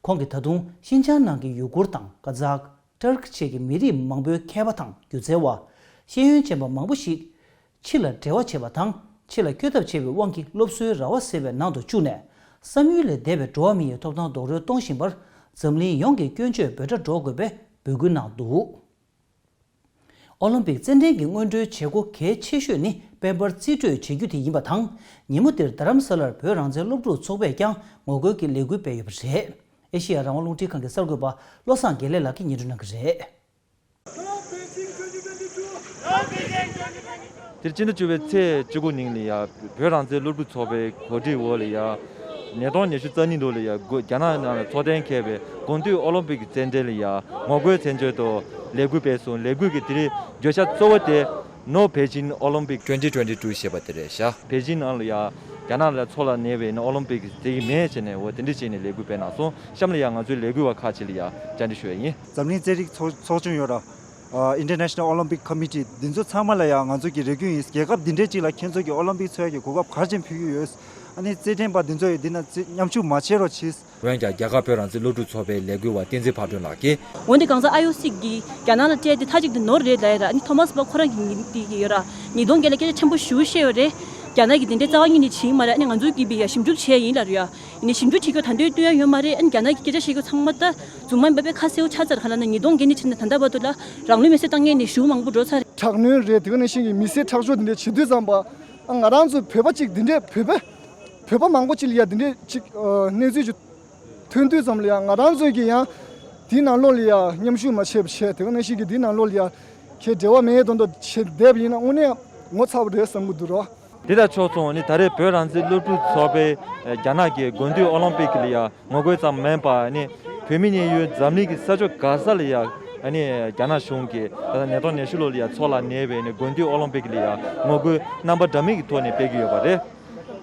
ཁོང་གིས་ད་དུང་ཤིན་ཅང་ནང་གི་ཡུ་གུར་དང་ཀ་ཛག་ཏུར་ཀི་བཅས་ཀྱི་མི་རིགས་མང་པོའི་མཁས་པ་དང་སྒྱུ་རྩལ་བ། ཤེས་ཡོན་ཅན་པ་མང་པོ་ཞིག་ཕྱི་ལ་འབྲེལ་བ་བྱེད་པ་དང་ཕྱི་ལ་བསྐྱོད་ཐབས་བྱེད་པའི་དབང་གིས་སློབ་གསོའི་ར་བ་ཟེར་བའི་ནང་དུ་བཅུག་ནས། བསམ་ཡུལ་ལས་འདས་པའི་འགྲོ་བ་མི་ཡི་ཐོབ་ཐང་རྡོག་རོལ་གཏོང་བཞིན་པར་འཛམ་གླིང་ཡོངས་ཀྱིས་སྐྱོན་བརྗོད་འབོད་སྒྲ་སྒྲོག་དགོས་པའི་འབོད་སྐུལ་གནང་འདུག་ཨོ་ལིམ་པིག་རྩེད་འགྲན་གྱི་སྔོན་འགྲོའི་བྱེད་སྒོ་གལ་ཆེ་ཤོས་ནི་དཔལ་འབར་རྩིས་སྤྲོད་བྱེད་རྒྱུ་དེ་ཡིན་པ་དང་། ཉིན་མོ་དེར་རྡ་རམ་ས་ལར་བོད་རང་བཙན་སློབ་ཕྲུག་ཚོགས་པས་ཀྱང་ངོ་རྒོལ་གྱི་ལས་འགུལ་སྤེལ་ཡོད་པ་རེད། ཨེ་ཤེ་ཡ་རང་དབང་རླུང་འཕྲིན་ཁང་གི་གསར་འགོད་པ་བློ་བཟང་དགེ་ལེགས་ལགས་ཀྱིས་སྙན་སྒྲོན་གནང་གི་རེད། དེར་སྤྱི་ཟླ་བཅུ་པའི་ཚེས་བཅུ་དགུ་ཉིན་ལ་ཡ་བོད་རང་བཙན་སློབ་ཕྲུག་ཚོགས་པའི་གོ་སྒྲིག་འོག་ལ་ཡ། ཉིས་སྟོང་ཉི་ཤུ་རྩ་གཉིས་ལོ་ལ་ཡ་རྒྱ་ནག་ནང་ལ་འཚོགས་གཏན་འཁེལ་བའི་དགུན་དུས་ཨོ་ལིམ་པིག་རྩེད་འགྲན་ལ་ཡ་ངོ་རྒོལ་མཚན་བརྗོད་དུ་ལས་འགུལ་སྤེལ་སོང་། ལས་འགུལ་གྱི་དེ་རིང་བརྗོད་བྱ་གཙོ་བོ་དེ་No Beijing Olympic twenty twenty-two ཞེས་པ་དེ་རེད་ཤག་པེ་ཅིན་ནང་ལ་ཡ་རྒྱ་ནག་ལ་འཚོགས་ལ་ཉེ་བའི་ཨོ་ལིམ་པིག་དེ་གི་མེད་བྱས་ནས་འོ་དེ་འདྲ་བྱས་ནས་ལས་འགུལ་སྤེལ་གནང་སོང་། གཤམ་ལ་ཡ་ང་ཚོའི་ལས་འགུལ་བ་ཁག་ཅིག་ལ་ཡ་བཅར་འདྲི་ཞུ་ཡ་ཡིན། འཛམ་གླིང་རྩེད་རིགས་ཚོགས་ཚོགས་ཆུང་ཡོད་ར། ཨ་International Olympic Committee འདི་ཚོ་ཚང་མ་ལ་ཡང་ང་ཚོ་གི་རེ་སྐུལ་ཡིན། རྒྱལ་ཁབ་འདི་འདྲའི་གཅིག་ལ་ཁྱེད་ཚོ་གི་ཨོ་ལིམ་པིག་འཚོགས་ཡ་གི་གོ་སྐབས་ག་རེ་བྱས་ཕུལ་གྱི་ཡོད། ཨ་ནི་རྩེད་འགྲན་པ་འདི་ཚོ་ཡི་འདི་ན་རྩེད་མཉམ་ཞུགས་མ་བྱེད་རོགས་གྱིས། འོན་ཀྱང་རྒྱ་གར་བོད་རང་བཙན་སློབ་ཕྲུག་ཚོགས་པའི་ལས་འགུལ་བ་བསྟན་འཛིན་ཕག་གྲོལ་ལགས་ཀྱིས། འོན་ཏེ་གང་ཟག་ཨ་ཡོ་སི་གིས་རྒྱ་ནག་ལ་སྤྲད་དེ་མཐའ་གཅིག་ཏུ་ནོར་རེད་ལབ་ཡ་ར། ཨ་ནི་ཐོ་མཱས་པ་ཁོ་རང་གིས་ངས་འདི་གི་ཡོད་ར། ཉིས་སྟོང་བརྒྱད་ལ་སྐད་ཆ་ཆེན་པོ་ཞེ་པོ་བཤད་ཡོད་རེད། རྒྱ་ནག་གིས་འདི་འདྲའི་རྩ་བ་ཉིད་ནས་བྱེད་ཀྱི་མ་རེད། ཨ་ནི་ང་ཚོས་ཀྱིས་བི་ཡ་ཞིབ་འཇུག་བྱས་ཡིན་ལབ་རེད་ཡ། ཡིན་ནའི་ཞིབ་འཇུག་བྱེད་རྒྱུ་ད་འདོད་སྟོན་ཡ་ཡོད་མ་རེད། ཨ་ནི་རྒྱ་ནག་གི་སྐད་ཆ་བཤད་རྒྱུ་ཚང་མ་ད་རྫུན་མ་ཡིན་པ་དཔེ་ཁ་གསལ་པོ་ཆགས་ཚར། ག་ལ་ན་ཉིས་སྟོང་བརྒྱད་ནས་ཕྱིན་ནས་ད་ལྟ་བར་དུ་ལ་རང་ལུས་མེར་སྲེག་བཏང་མཁན་ནི་ཞེ་པོ་མང་པོ་འགྲོ་ཚར་རེད། དྲག་གནོན་རེད། དེ་ག་ནང་བཞིན་གྱི་མི་སེར་ཁྲག་སྦྱོར་དེ་འདྲ་བྱེད་དུས་ཙམ་པ། ཨ་ང་རང་ཚོ་བོད་པ་གཅིག་དེ་འདྲས་བོད་པ་བོད་པ་མང་པོ་གཅིག་ལ་ཡ་དེ་འདྲས་གཅིག་ཨ་གནས་ཚུལ་ཅིག་ཐོན་དུས་ཙམ་ལ་ཡ་ང་རང་ཚོ་གིས་ཡང་དེའི་ནང་ལོགས་ལ་ཡ་མཉམ་ཞུགས་མ་བྱས་པ་བྱས། དེ་ག་ནང་བཞིན་གྱི་དེའི་ནང་ལོགས་ལ་ཡ་ཁྱེད་འབྲེལ་བ་མེད་མདོག་མདོག་བྱས་བསྡད་པ་ཡིན་ན་དངོས་གནས་ངོ་ཚ་པོ་རེད་བསམ་གྱི་འདུག་རོ། དེ་དང་ཕྱོགས་མཚུངས་ནི་ད་རེས་བོད་རང་བཙན་སློབ་ཕྲུག་ཚོགས་པའི་རྒྱ་ནག་གི་དགུན་དུས་ཨོ་ལིམ་པིག་ལ་ཡ་ངོ་རྒོལ་ཙམ་མིན་པར་ནི་བོད་མི་གནས་ཡུལ་འཛམ་གླིང་གི་ས་ཕྱོགས་ག་ས་ལ་ཡ་ ཨ་ནི་རྒྱ་ནག་གཞུང་གིས་ད་ལྟ་ནད་ཐོག་ནད་གཞི་ལོ་ལ་ཡ་འཚོ་ལ་གནས་པའི་ནི་དགུན་དུས་ཨོ་ལིམ་པིག་ལ་ཡ་ངོ་རྒོལ་རྣམ་པ་འདྲ་མིན་གྱི་ཐོག་ནས་སྤེལ་གྱི་ཡོད་པ་རེད།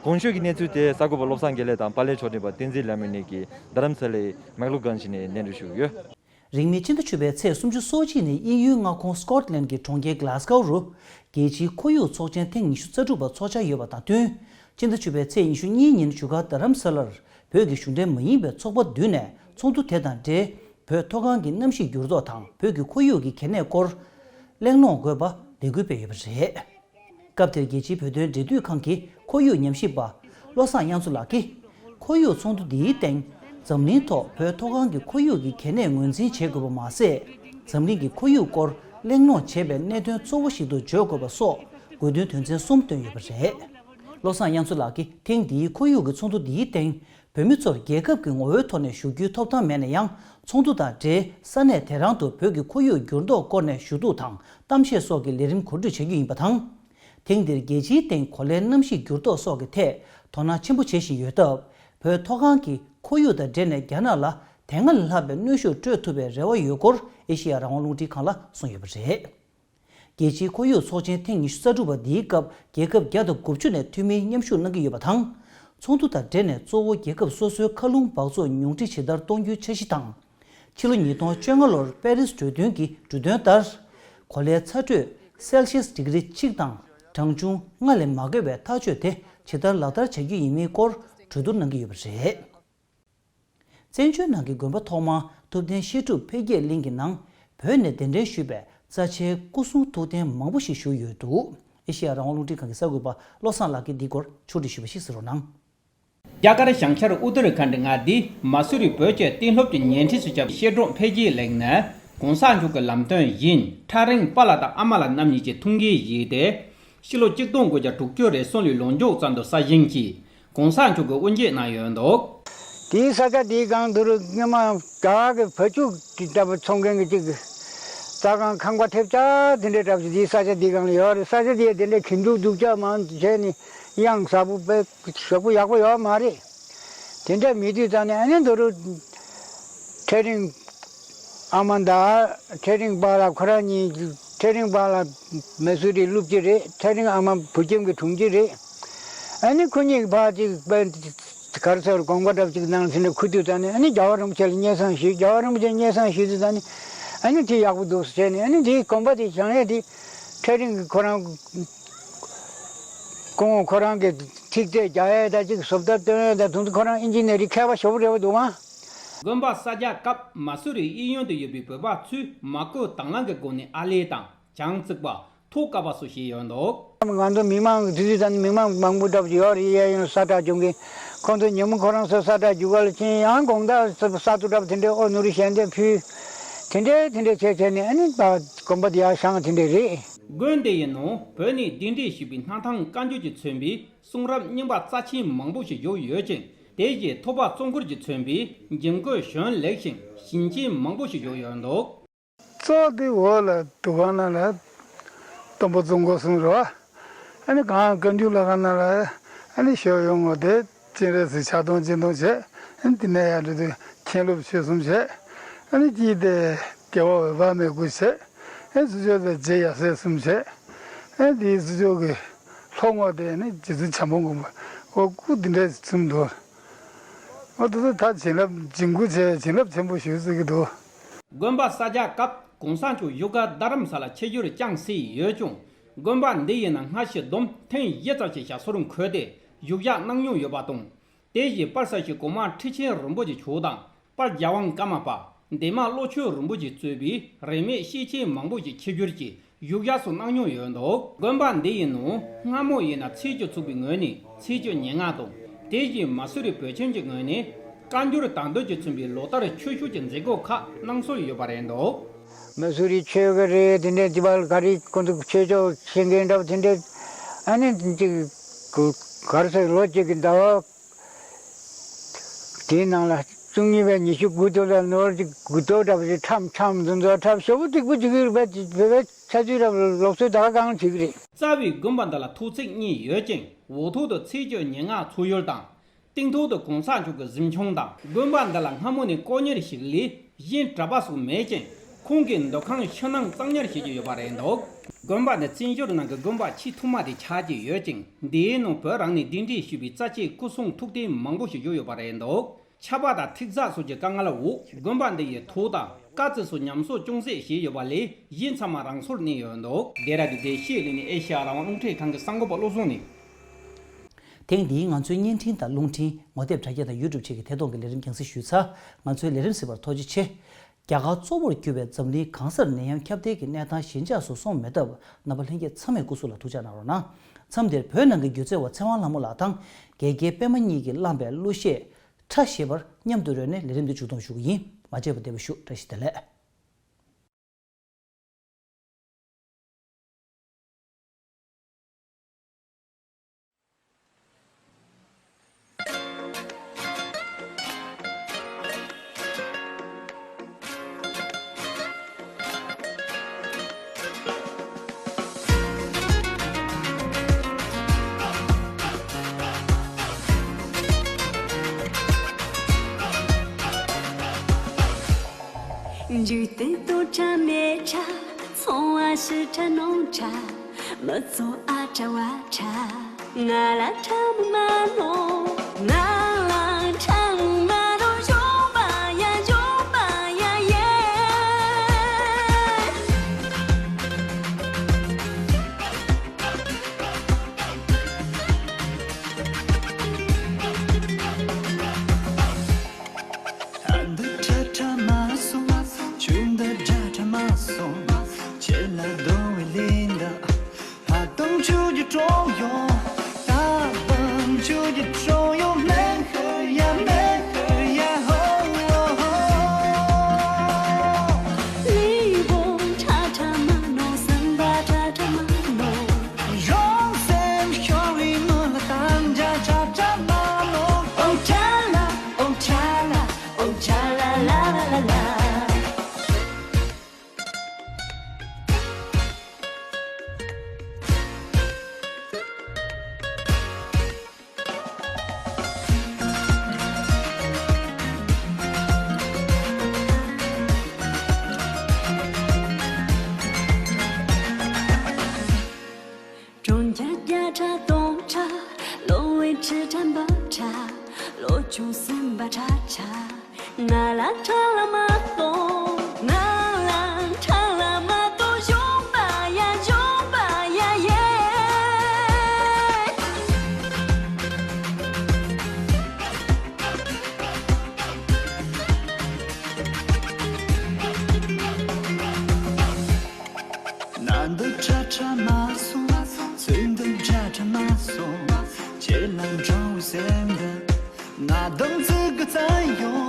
གོང་ཞུས་ཀྱི་གནས་ཚུལ་དེ་གསར་འགོད་པ་བློ་བཟང་དགེ་ལེགས་དང་པཱ་ལགས་མཆོག་འབྲེལ་པ་བསྟན་འཛིན་ལྷ་མོ་ནས་ཀྱིས་རྡ་རམ་ས་ལའི་མེག་ལོ་གན་ཞིག་ནས་གནས་འདྲི་ཞུས་ཡོད། རིང་མིན་ཕྱི་ཟླ་བཅུ་པའི་ཚེས་སུམ་ཅུ་སོ་གཅིག་ནས་དབྱིན་ཡུལ་མངའ་ཁོངས་སྐོཊ་ལན་གྱི་གྲོང་ཁྱེར་གྷ་ལ་སྒོ་རུ་རྒྱལ་སྤྱིའི་ཁོར་ཡུག་ཚོགས་ཆེན་ཐེངས་ཉི་ཤུ་རྩ་དྲུག་པ་འཚོགས་འཆར་ཡོད་པ་དང་བསྟུན། ཕྱི་ཟླ་བཅུ་པའི་ཚེས་ཉི་ཤུ་གཉིས་ཉིན་བཞུགས་སྒར་རྡ་རམ་ས་ལར་བོད་ཀྱི་གཞུང་འབྲེལ་མ་ཡིན་པའི་ཚོགས་པ་བདུན་ནས་ཚོགས་འདུ་དེ་དང་འབྲེལ་བོད་མཐོ་སྒང་གི་གནམ་གཤིས་འགྱུར་ལྡོག་དང་བོད་ཀྱི་ཁོར་ཡུག་གི་གལ་གནད་སྐོར་གླེང་སློང་དགོས་པ་ལས་འགུལ་སྤེལ་ཡོད་པ་རེད། སྐབས་དེར་རྒྱལ་སྤྱིའི་བོད་དོན་འབྲེལ་མཐུད་ཁང་གི་ཁོར་ཡུག་ཉམས་ཞིབ་པ་བློ་བཟང་དབྱངས་མཚོ་ལགས་ཀྱིས། ཁོར་ཡུག་ཚོགས་འདུ་འདིའི་སྟེང་འཛམ་གླིང་ཐོག་བོད་མཐོ་སྒང་གི་ཁོར་ཡུག་གི་གལ་གནད་ངོས་འཛིན་བྱེད་དགོས་པ་མ་ཟད། འཛམ་གླིང་གི་ཁོར་ཡུག་སྐོར་གླེང་སློང་བྱེད་པའི་གནད་དོན་གཙོ་བོ་ཞིག་ཏུ་བརྗོད་དགོས་པ་སོགས་དགོས་འདུན་དོན་ཚན་གསུམ་བཏོན་ཡོད་པ་རེད། བློ་བཟང་དབྱངས་མཚོ་ལགས་ཀྱིས་ཐེངས་འདིའི་ཁོར་ཡུག་གི་ཚོགས་འདུ་འདིའི་སྟེང་བོད་མི་ཚོར་རྒྱལ་ཁབ་ཀྱི་ངོ་བོའི་ཐོག་ནས་ཞུགས་རྒྱུའི་ཐོབ་ཐང་མེད་ན་ཡང་ཚོགས་འདུ་དང་འབྲེལ་ས་གནས་དེ་རང་དུ་བོད་ཀྱི་ཁོར་ཡུག་འགྱུར་ལྡོག་སྐོར་ནས་ཞུ་གཏུག་དང་གཏམ་བཤད་སོགས་ཀྱི་ལས་རིམ་གོ་སྒྲིག་བྱ་རྒྱུ་ཡིན་པ་དང་། ཐེངས་འདིར་རྒྱལ་སྤྱིའི་སྟེང་གོ་ལའི་གནམ་གཤིས་འགྱུར་ལྡོག་སོགས་ཀྱི་ཐད་དོ་སྣང་ཆེན་པོ་བྱེད་བཞིན་ཡོད་སྟབས། བོད་མཐོ་སྒང་གི་ཁོར་ཡུག་དང་འབྲེལ་ནས་རྒྱ་ནག་ལ་དེ་སྔ་ལས་ལྷག་པའི་གནོན་ཤུགས་སྤྲོད་ཐུབ་པའི་རེ་བ་ཡོད་སྐོར་ཨེ་ཤེ་ཡ་རང་དབང་རླུང་འཕྲིན་ཁང་ལ་གསུངས་ཡོད་པ་རེད། རྒྱལ་སྤྱིའི་ཁོར་ཡུག་ཚོགས་ཆེན་ཐེངས་ཉི་ཤུ་རྩ་དྲུག་པ་འདིའི་སྐབས་རྒྱལ་ཁབ་བརྒྱ་དང་དགུ་བཅུ་ནས་འཐུས་མིའི་མཉམ་ཞུགས་གནང་གི་ཡོད་པ་དང་། ཚོགས་འདུ་དང་འབྲེལ་ནས་གཙོ་བོ་རྒྱལ་ཁབ་སོ་སོའི་མཁའ་རླུང་འབག་བཙོག་ཉུང་འཕྲི་ཇི་ལྟར་གཏོང་རྒྱུའི་འཆར་གཞི་དང་། ཕྱི་ལོ་ཉིས་སྟོང་བཅོ་ལྔ་ལོར་པེ་རིས་གྲོས་མཐུན་གྱི་གྲོས་དོན་ལྟར། གོ་ལའི་ཚ་དྲོད་སེལ་སི་ཡས་ཌི་གི་རི་གཅིག་དང་གྲངས་ཆུང་ལྔ་ལས་མ་བརྒལ་བའི་ཐག་གཅོད་དེ་ཇི་ལྟར་ལག་བསྟར་བྱ་རྒྱུ་ཡིན་མིན་སྐོར་གྲོས་བསྡུར་གནང་གི་ཡོད་པ་རེད། བཙན་བྱོལ་ནང་གི་དགོན་པ་ཐོག་མ་ཐུབ་བསྟན་བཤད་སྒྲུབ་འཕེལ་རྒྱས་གླིང་གི་ནང་བོད་ནས་གདན་འདྲེན་ཞུས་པའི་རྩ་ཆེའི་སྐུ་གསུང་ཐུགས་རྟེན་མང་པོ་ཞིག་བཞུགས་ཡོད་འདུག་ཨེ་ཤེ་ཡ་རང་དབང་རླུང་འཕྲིན་ཁང་གི་གསར་འགོད་པ་བློ་བཟང་ལགས་ཀྱིས་འདིའི་སྐོར་ཕྱོགས་བསྒྲིགས་ཞུས་པ་ཞིག་གསན་རོགས་གནང་། རྒྱ་གར་བྱང་ཤར་ཨུ་ཏར་ཁཱན་ཌི་མངའ་སྡེའི་མ་སུ་རི་བོད་ཀྱི་གཏན་སློབ་ཀྱི་ཉལ་ཁྲི་སུ་ཁྱབ་བཤད་སྒྲུབ་འཕེལ་རྒྱས་གླིང་ནས་གོང་ས་མཆོག་གི་ལམ་སྟོན་བཞིན་ཁྲ་རིང་པཱ་ལགས་དང་ཨ་མ་ལགས་རྣམ་གཉིས་ཀྱི་ཐུགས་འགན་བཞེས་ཏེ། ཕྱི་ལོ་ཆིག་སྟོང་དགུ་བརྒྱ་དྲུག་ཅུ་རེ་གསུམ་ལོའི་ལོ་མཇུག་ཙམ་དུ་གསར་བཞེངས་ཀྱིས་གོང་ས་མཆོག་གིས་དབུ་འབྱེད་གནང་ཡོད་འདུག་དེའི་ས་ཆ་དེའི་སྒང་དུ་རུ་སྔོན་མ་རྒྱ་གར་གྱི་བ་ཕྱུགས་ཀྱི་ལྟ་བུ་ཚོང་མཁན་གྱི་ཅིག་རྩྭ་ཁང་ཁང་པ་ཐེབས་ཆག་དེ་འདྲའི་གྲབས་ཀྱི་དེའི་ས་ཆ་དེའི་སྒང་ལ་ཡོད་རེད། ས་ཆ་དེ་དེ་འདྲའི་གྱེན་འདུག་སྡུག་ཅག་མང་བྱས་ནས་གཡང་ཟབ་པོ་དཔེ་ཞོག་པོ་ཡག་པོ་ཡོད་མ་རེད། དེ་འདྲ་མེད་དུས་ཙང་ནས་ཨ་ནི་འདི་རུ་ཁྲ་རིང་ཨ་མ་དང་ཁྲ་རིང་པཱ་ལགས་ཁོ་རང་གཉིས། ཁྲ་རིང་པཱ་ལགས་མེ་སུ་རི་སློབ་སྤྱི་རེད། ཁྲ་རིང་ཨ་མ་བོད་ཁྱིམ་གྱི་དྲུང་ཆེ་རེད། ཨ་ནི་ཁོ་གཉིས་ཕར་ཅིག་དཔེ་ག་རེ་ཟེར། དགོངས་པ་འདྲ་ཅིག་གནང་ཟིན་ནས་ཁུ་དུས་ཙང་ནས་ཨ་ནི་རྒྱལ་བ་རིན་པོ་ཆེ་ལ་སྙན་སེང་ཞུས། རྒྱལ་བ་རིན་པོ་ཆེ་སྙན་སེང་ཞུས་དུས་ཙང་ནས་ཨ་ནི་དེ་ཡག་པོ་འདུག་ཟེར་ནས། ཨ་ནི་དེའི་དགོན་པ་དེ་བཞེངས་ཡས་དེ་ཁྲ་རིང་གི་ཁོ་རང་སྐུ་ངོ་ཁོ་རང་གི་ཐིག་ཚད་རྒྱག་ཡས་དང་ཅིག་བཟོ་ལྟ་སྟོན་ཡས་དང་དེ་ཚོ་ཁོ་རང་ཨིན་ཇི་ནི་ཡར་མཁས་པ་ཞེ་པོ་རེད་པ་འདུག་ཨང་། དགོན་པ་གསར་རྒྱག་སྐབས་མ་སུ་རི་གཡས་གཡོན་དུ་ཡོད་པའི་བོད་པ་ཚོས་མ་བསྐོས་དང་བླངས་ཀྱི་སྒོ་ནས་ཨ་ལེ་དང་། བྱང་རྩིག་པ། ཐོག་ཀ་བ་སོགས་བཞེས་ཡོད་འདུག་རྒྱ་མི་ང་ཚོ་མི་མང་དེ་དུས་ད་ནི་མི་མང་མང་པོ་འདྲ་པོ་ཡོད་རེད། གཡས་གཡོན་ས་བཀྲ་སྦྱོང་མཁན། ཁོང་ཚོ་ཉིན་མོ་ཁོ་རང་ཚོ་ས་བཀྲ་རྒྱུག་ག་ལ་ཕྱིན། ཡང་དགོང་དག་ས་ས་རྡོ་འདྲ་པོ་དེ་འདྲའི་ཨོ་ནུ་རི་ཞལ་འདེབས་ཕུལ། དེ་འདྲའི་དེ་འདྲའི་བྱས་བྱས་ནས་ཨ་ནི་ད་དགོན་པ་དེ་ཡར་བཞེངས། དེ་འདྲའི་རེད། དགོན་དེ་ཡི་ནང་བོད་ནས་གདན་འདྲེན་ཞུས་པའི་སྣར་ཐང་བཀའ་འགྱུར་གྱིས་མཚོན་པའི་གསུང་རབ་རྙིང་པ་རྩ་ཆེན་མང་པོ་ཞིག་བཞུགས་ཡོད་ཅིང་། དེ་བཞིན་ཐུབ་པ་གཙོ་འཁོར་གྱིས་མཚོན་པའི་ཇིང་གོས་གཞོན་ལེགས་ཤིང་ཞིང་ཆེན་མང་པོ་ཞིག་བཞུགས་ཡོད་འདུག་རྩ་དེ་འོག་ལ་འདུ་ཁང་ནང་ལ་སྟོན་པ་གཙོ་འཁོར་གསུམ་རེད་པ། ཨ་ནི་གང་བཀའ་འགྱུར་ལྷ་ཁང་ནང་ལ་ཨ་ནི་ཞོལ་གཡོན་ངོས་དེ་སྤྱན་རས་གཟིགས་ཕྱག་སྟོང་སྤྱན་སྟོང་བྱས། ཨ་ནི་དེ་ནས་ཡར་འགྲོ་དུས་མཁན་སློབ་ཆོས་གསུམ་བྱས། ཨ་ནི་དཀྱིལ་དེ་རྒྱལ་བ་འོད་དཔག་མེད་སྐུ་བྱས། ཨ་ནི་ཚུར་ཕྱོགས་དེ་རྗེ་ཡབ་སྲས་གསུམ་བྱས། ཨ་ནི་དེའི་ཚུར་ཕྱོགས་ཀྱི་ལྷོ་ངོས་དེ་ནི་རྗེ་བཙུན་བྱམས་པ་མགོན་པོ། འོ་སྐུ་འདི་འདྲ་གསུམ་འདུག་འོ་དེ་ཚོ་ད་བྱིན་རླབས་ཇིང་གུ་བྱས་བྱིན་རླབས་ཆེན་པོ་ཞེ་པོ་ཅིག་འདུག་དགོན་པ་གསར་རྒྱག་སྐབས་གོང་ས་མཆོག་བཞུགས་སྒར་རྡ་རམ་ས་ལར་ཆིབས་བསྒྱུར་བསྐྱངས་སྲིད་ཡོད་ཀྱང་། དགོན་པ་འདི་ཡི་ནང་སྔ་ཕྱི་བསྡོམས་ཐེངས་བཞི་ཙམ་ཞིག་ཞབས་སོར་འཁོད་དེ་བཞུགས་ཞག་གནང་མྱོང་ཡོད་པ་དང་། དེ་བཞིན་པར་ས་ཞིག་གོང་མ་ཁྲི་ཆེན་རིན་པོ་ཆེ་མཆོག་དང་། དཔལ་རྒྱལ་དབང་ཀརྨ་པ། འདན་མ་བློ་ཆོས་རིན་པོ་ཆེས་གཙོས་པའི་རིས་མེད་སྐྱེས་ཆེན་མང་པོ་ཞིག་ཆིབས་བསྒྱུར་གྱིས་བཞུགས་ཞག་སོགས་གནང་མྱོང་ཡོད་འདུག་དགོན་པ་འདི་ཡི་ནང་སྔ་མོ་ཡིན་ན་ཚེས་བཅུ་ཚུགས་པའི་ངོས་ནས་ཚེས་བཅུ་ཉེར་ལྔ་དང་། དེ་བཞིན་མ་སུ་རི་བོད་ཁྱིམ་གྱི་ངོས་ནས་བཀའ་འགྱུར་དང་འདོན་གྱིས་མཚོན་པའི་ལོ་ལྟར་ཆོས་ཕྱོགས་ཀྱི་མཛད་སྒོ་ཁག་གནང་སྲོལ་ཡོད་པ་རེད་འདུག་མ་སུ་རི་ཆོས་སྒར་རེད། དེ་འདྲའི་དེ་བར་ག་རེ་ཁོང་ཚོ་ཆོས་ཕྱོགས་ཤེས་མཁན་འདྲ་པོ་དེ་འདྲའི་ཨ་ནི་ཅིག་ག་རེ་ཟེར། ལོ་གཅིག་གི་ཟླ་བ། དེའི་ནང་ལ་བཅུ་གཉིས་པའི་ཉི་ཤུ་དགུ་ཐོག་ལ་ནོར་གྱི་དགུ་ཐོག་འདྲ་པོ་ཞིག་ཁྲམ་ཁྲམ་འཛིན་ཚོགས་ཁྲམ་ཞེ་པོ་ཐིག་པོ་བྱེད་ཀྱི་རེད་པས། བོད་པའི་ཆ་རྒྱུས་འདྲ་པོ་ལོག་སྲོལ་ད་ག་གང་བྱེད་ཀྱི་རེད། རྩ་བའི་དགོན་པ་འདི་ལ་ཐོག་བརྩེགས་གཉིས་ཡོད་ཅིང་། འོག་ཐོག་ཏུ་ཚེས་བཅུ་ཉེར་ལྔ་ཚོགས་ཡུལ་དང་། སྟེང་ཐོག་ཏུ་གོང་ས་མཆོག་གི་གཟིམ་ཆུང་དང་། དགོན་པ་འདི་ལ་སྔ་མོ་ནས་དཀོན་གཉེར་ཞིག་ལས་གཞན་གྲྭ་པ་སོགས་མེད་ཅིང་། ཁོང་གིས་འདུ་ཁང་ཕྱི་ནང་གཙང་ཉར་བྱེད་ཀྱི་ཡོད་པ་རེད་འདུག་དགོན་པ་འདི་བཙན་བྱོལ་ནང་གི་དགོན་པ་ཆེས་ཐོག་མ་དེ་ཆགས་ཀྱི་ཡོད་ཅིང་། འདིའི་ནང་བོད་རང་ནས་གདན་འདྲེན་ཞུས་པའི་རྩ་ཆེའི་སྐུ་སྲུང་ཐུགས་རྟེན་མང་པོ་ཞིག་བཞུགས་ཡོད་པ་རེད་འདུག་ཆར་པ་དང་ཐིག་ཚགས་སོགས་ཀྱི་དཀའ་ངལ་འོག་དགོན་པ་འདི་ཡི་ཐོག་དང་དཀའ་ཚེགས་སུ་ཉམས་གསོ་ཅུང་ཟད་བྱས་ཡོད་པ་ལས་གཞན་ཚང་མ་རང་སོར་གནས་ཡོད་འདུག་དེ་ར་དུས་དེ་ཤེས་ལས་ནས་ཨེ་ཤ་ཡ་རང་དབང་རླུང་འཕྲིན་ཁང་གི་གསར་འགོད་པ་བློ་བཟང་ནས། ཐེངས་འདིའི་ང་ཚོའི་བརྙན་འཕྲིན་དང་རླུང་འཕྲིན། ངོ་དེབ་དྲ་རྒྱ་དང་ཡུ་ཊུབ་བཅས་ཀྱི་ཐད་གཏོང་གི་ལས་རིམ་རྒྱང་སྲིང་ཞུས་ཚར། ང་ཚོའི་ལས་རིམ་གཟིགས་པར་ཐུགས་རྗེ་ཆེ། རྒྱ་གར་གཙོ་བོར་གྱུར་པའི་འཛམ་གླིང་གང་སར་ནད་ཡམས་ཁྱབ་གདལ་གྱི་གནས་སྟངས་ཞི་འཇགས་སུ་སོང་མེད་སྟབས། རྣམ་པ་ལྷན་རྒྱས་ཚང་མས་སྐུ་གཟུགས་ལ་ཐུགས་ཅག་གནང་རོགས་གནང་། མཚམས་འདིར་བོད་ནང་གི་སྒྱུ་རྩལ་བ་ཚེ་དབང་ལྷ་མོ་ལགས་དང་། དགེ་རྒན་པད་མ་གཉིས་ཀྱིས་བླངས་པའི་གླུ་གཞས་ཁྲ་ཞེས་པར་མཉམ་དུ་རོལ་ནས་ལས་རིམ་འདི་མཇུག་སྡོམ་ཞུ་གི་ཡིན། མ་མཇལ་བར་བདེ་པོ་བཞུགས། བཀྲ་ཤིས་བདེ་ལེགས། འཇིག་རྟེན་སྟོང་ཕྲ་མེད་ཕྲ། ཚོང་བ་ཕྱི་ཕྲ་ནང་ཕྲ། མི་ཚོགས་ཨ་ཕྲ་བ་ཕྲ། ང་ལ་ཕྲ་མོ་མ་ནོར། ང་ལ་ཕྲ་མོ་མ་ནོར། གཞོན་པ་ཡ་གཞོན་པ་ཡ་ཡེ། ཨ་འདི་ཁྲ་ཁྲ་མ་སོང་། ཆུ་འདི་སྒྲ་ཁྲ་མ་སོང་། ཁྱེད་ལ་སྡང་བའི་ལན་འདི། ཕ་དང་ཆུ་གི་གྲོང་ཡོང་། ད་དང་ཆུ་གི་གྲོང་ཡོང་། མེ་ཧེ་ཡ་མེ་ཧེ་ཡ་ཧོ་ཧོ་ཧོ། ལི་བོ་ཁྲ་ཁྲ་མ་ནོ། སེམས་པ་ཁྲ་ཁྲ་མ་ནོ། རང་སེམས་ཤོར་བའི་མི་ལ་དང་འཇའ་ཁྲ་ཁྲ་མ་ནོ། ཨོ་ཁྲ་ལ་ཨོ་ཁྲ་ལ་ཨོ་ཁྲ་ལ་ལ་ལ་ལ་ལ། གྲོང་ཁྱེར་བརྒྱ་ཕྲག་སྟོང་ཕྲག །ལོ་བའི་ཁྲི་ཕྲག་འབུམ་ཕྲག །ལོ་ཆུང་སེམས་པ་ཁྲ་ཁྲ། ང་ལ་ཁྲ་ལ་མ་གཏོང་། ང་ལ་ཁྲ་ལ་མ་གཏོང་། གཞོན་པ་ཡ་གཞོན་པ་ཡ་ཡེ། ན་འདི་ཁྲ་ཁྲ་མ་སོང་། ཚེ་འདི་འཇའ་ཁྲ་མ་སོང་། ཁྱེད་ལ་འགྲོ་བའི་སེམས་འདི། ང་དང་ཚིག་གི་བཙན་ཡོང་།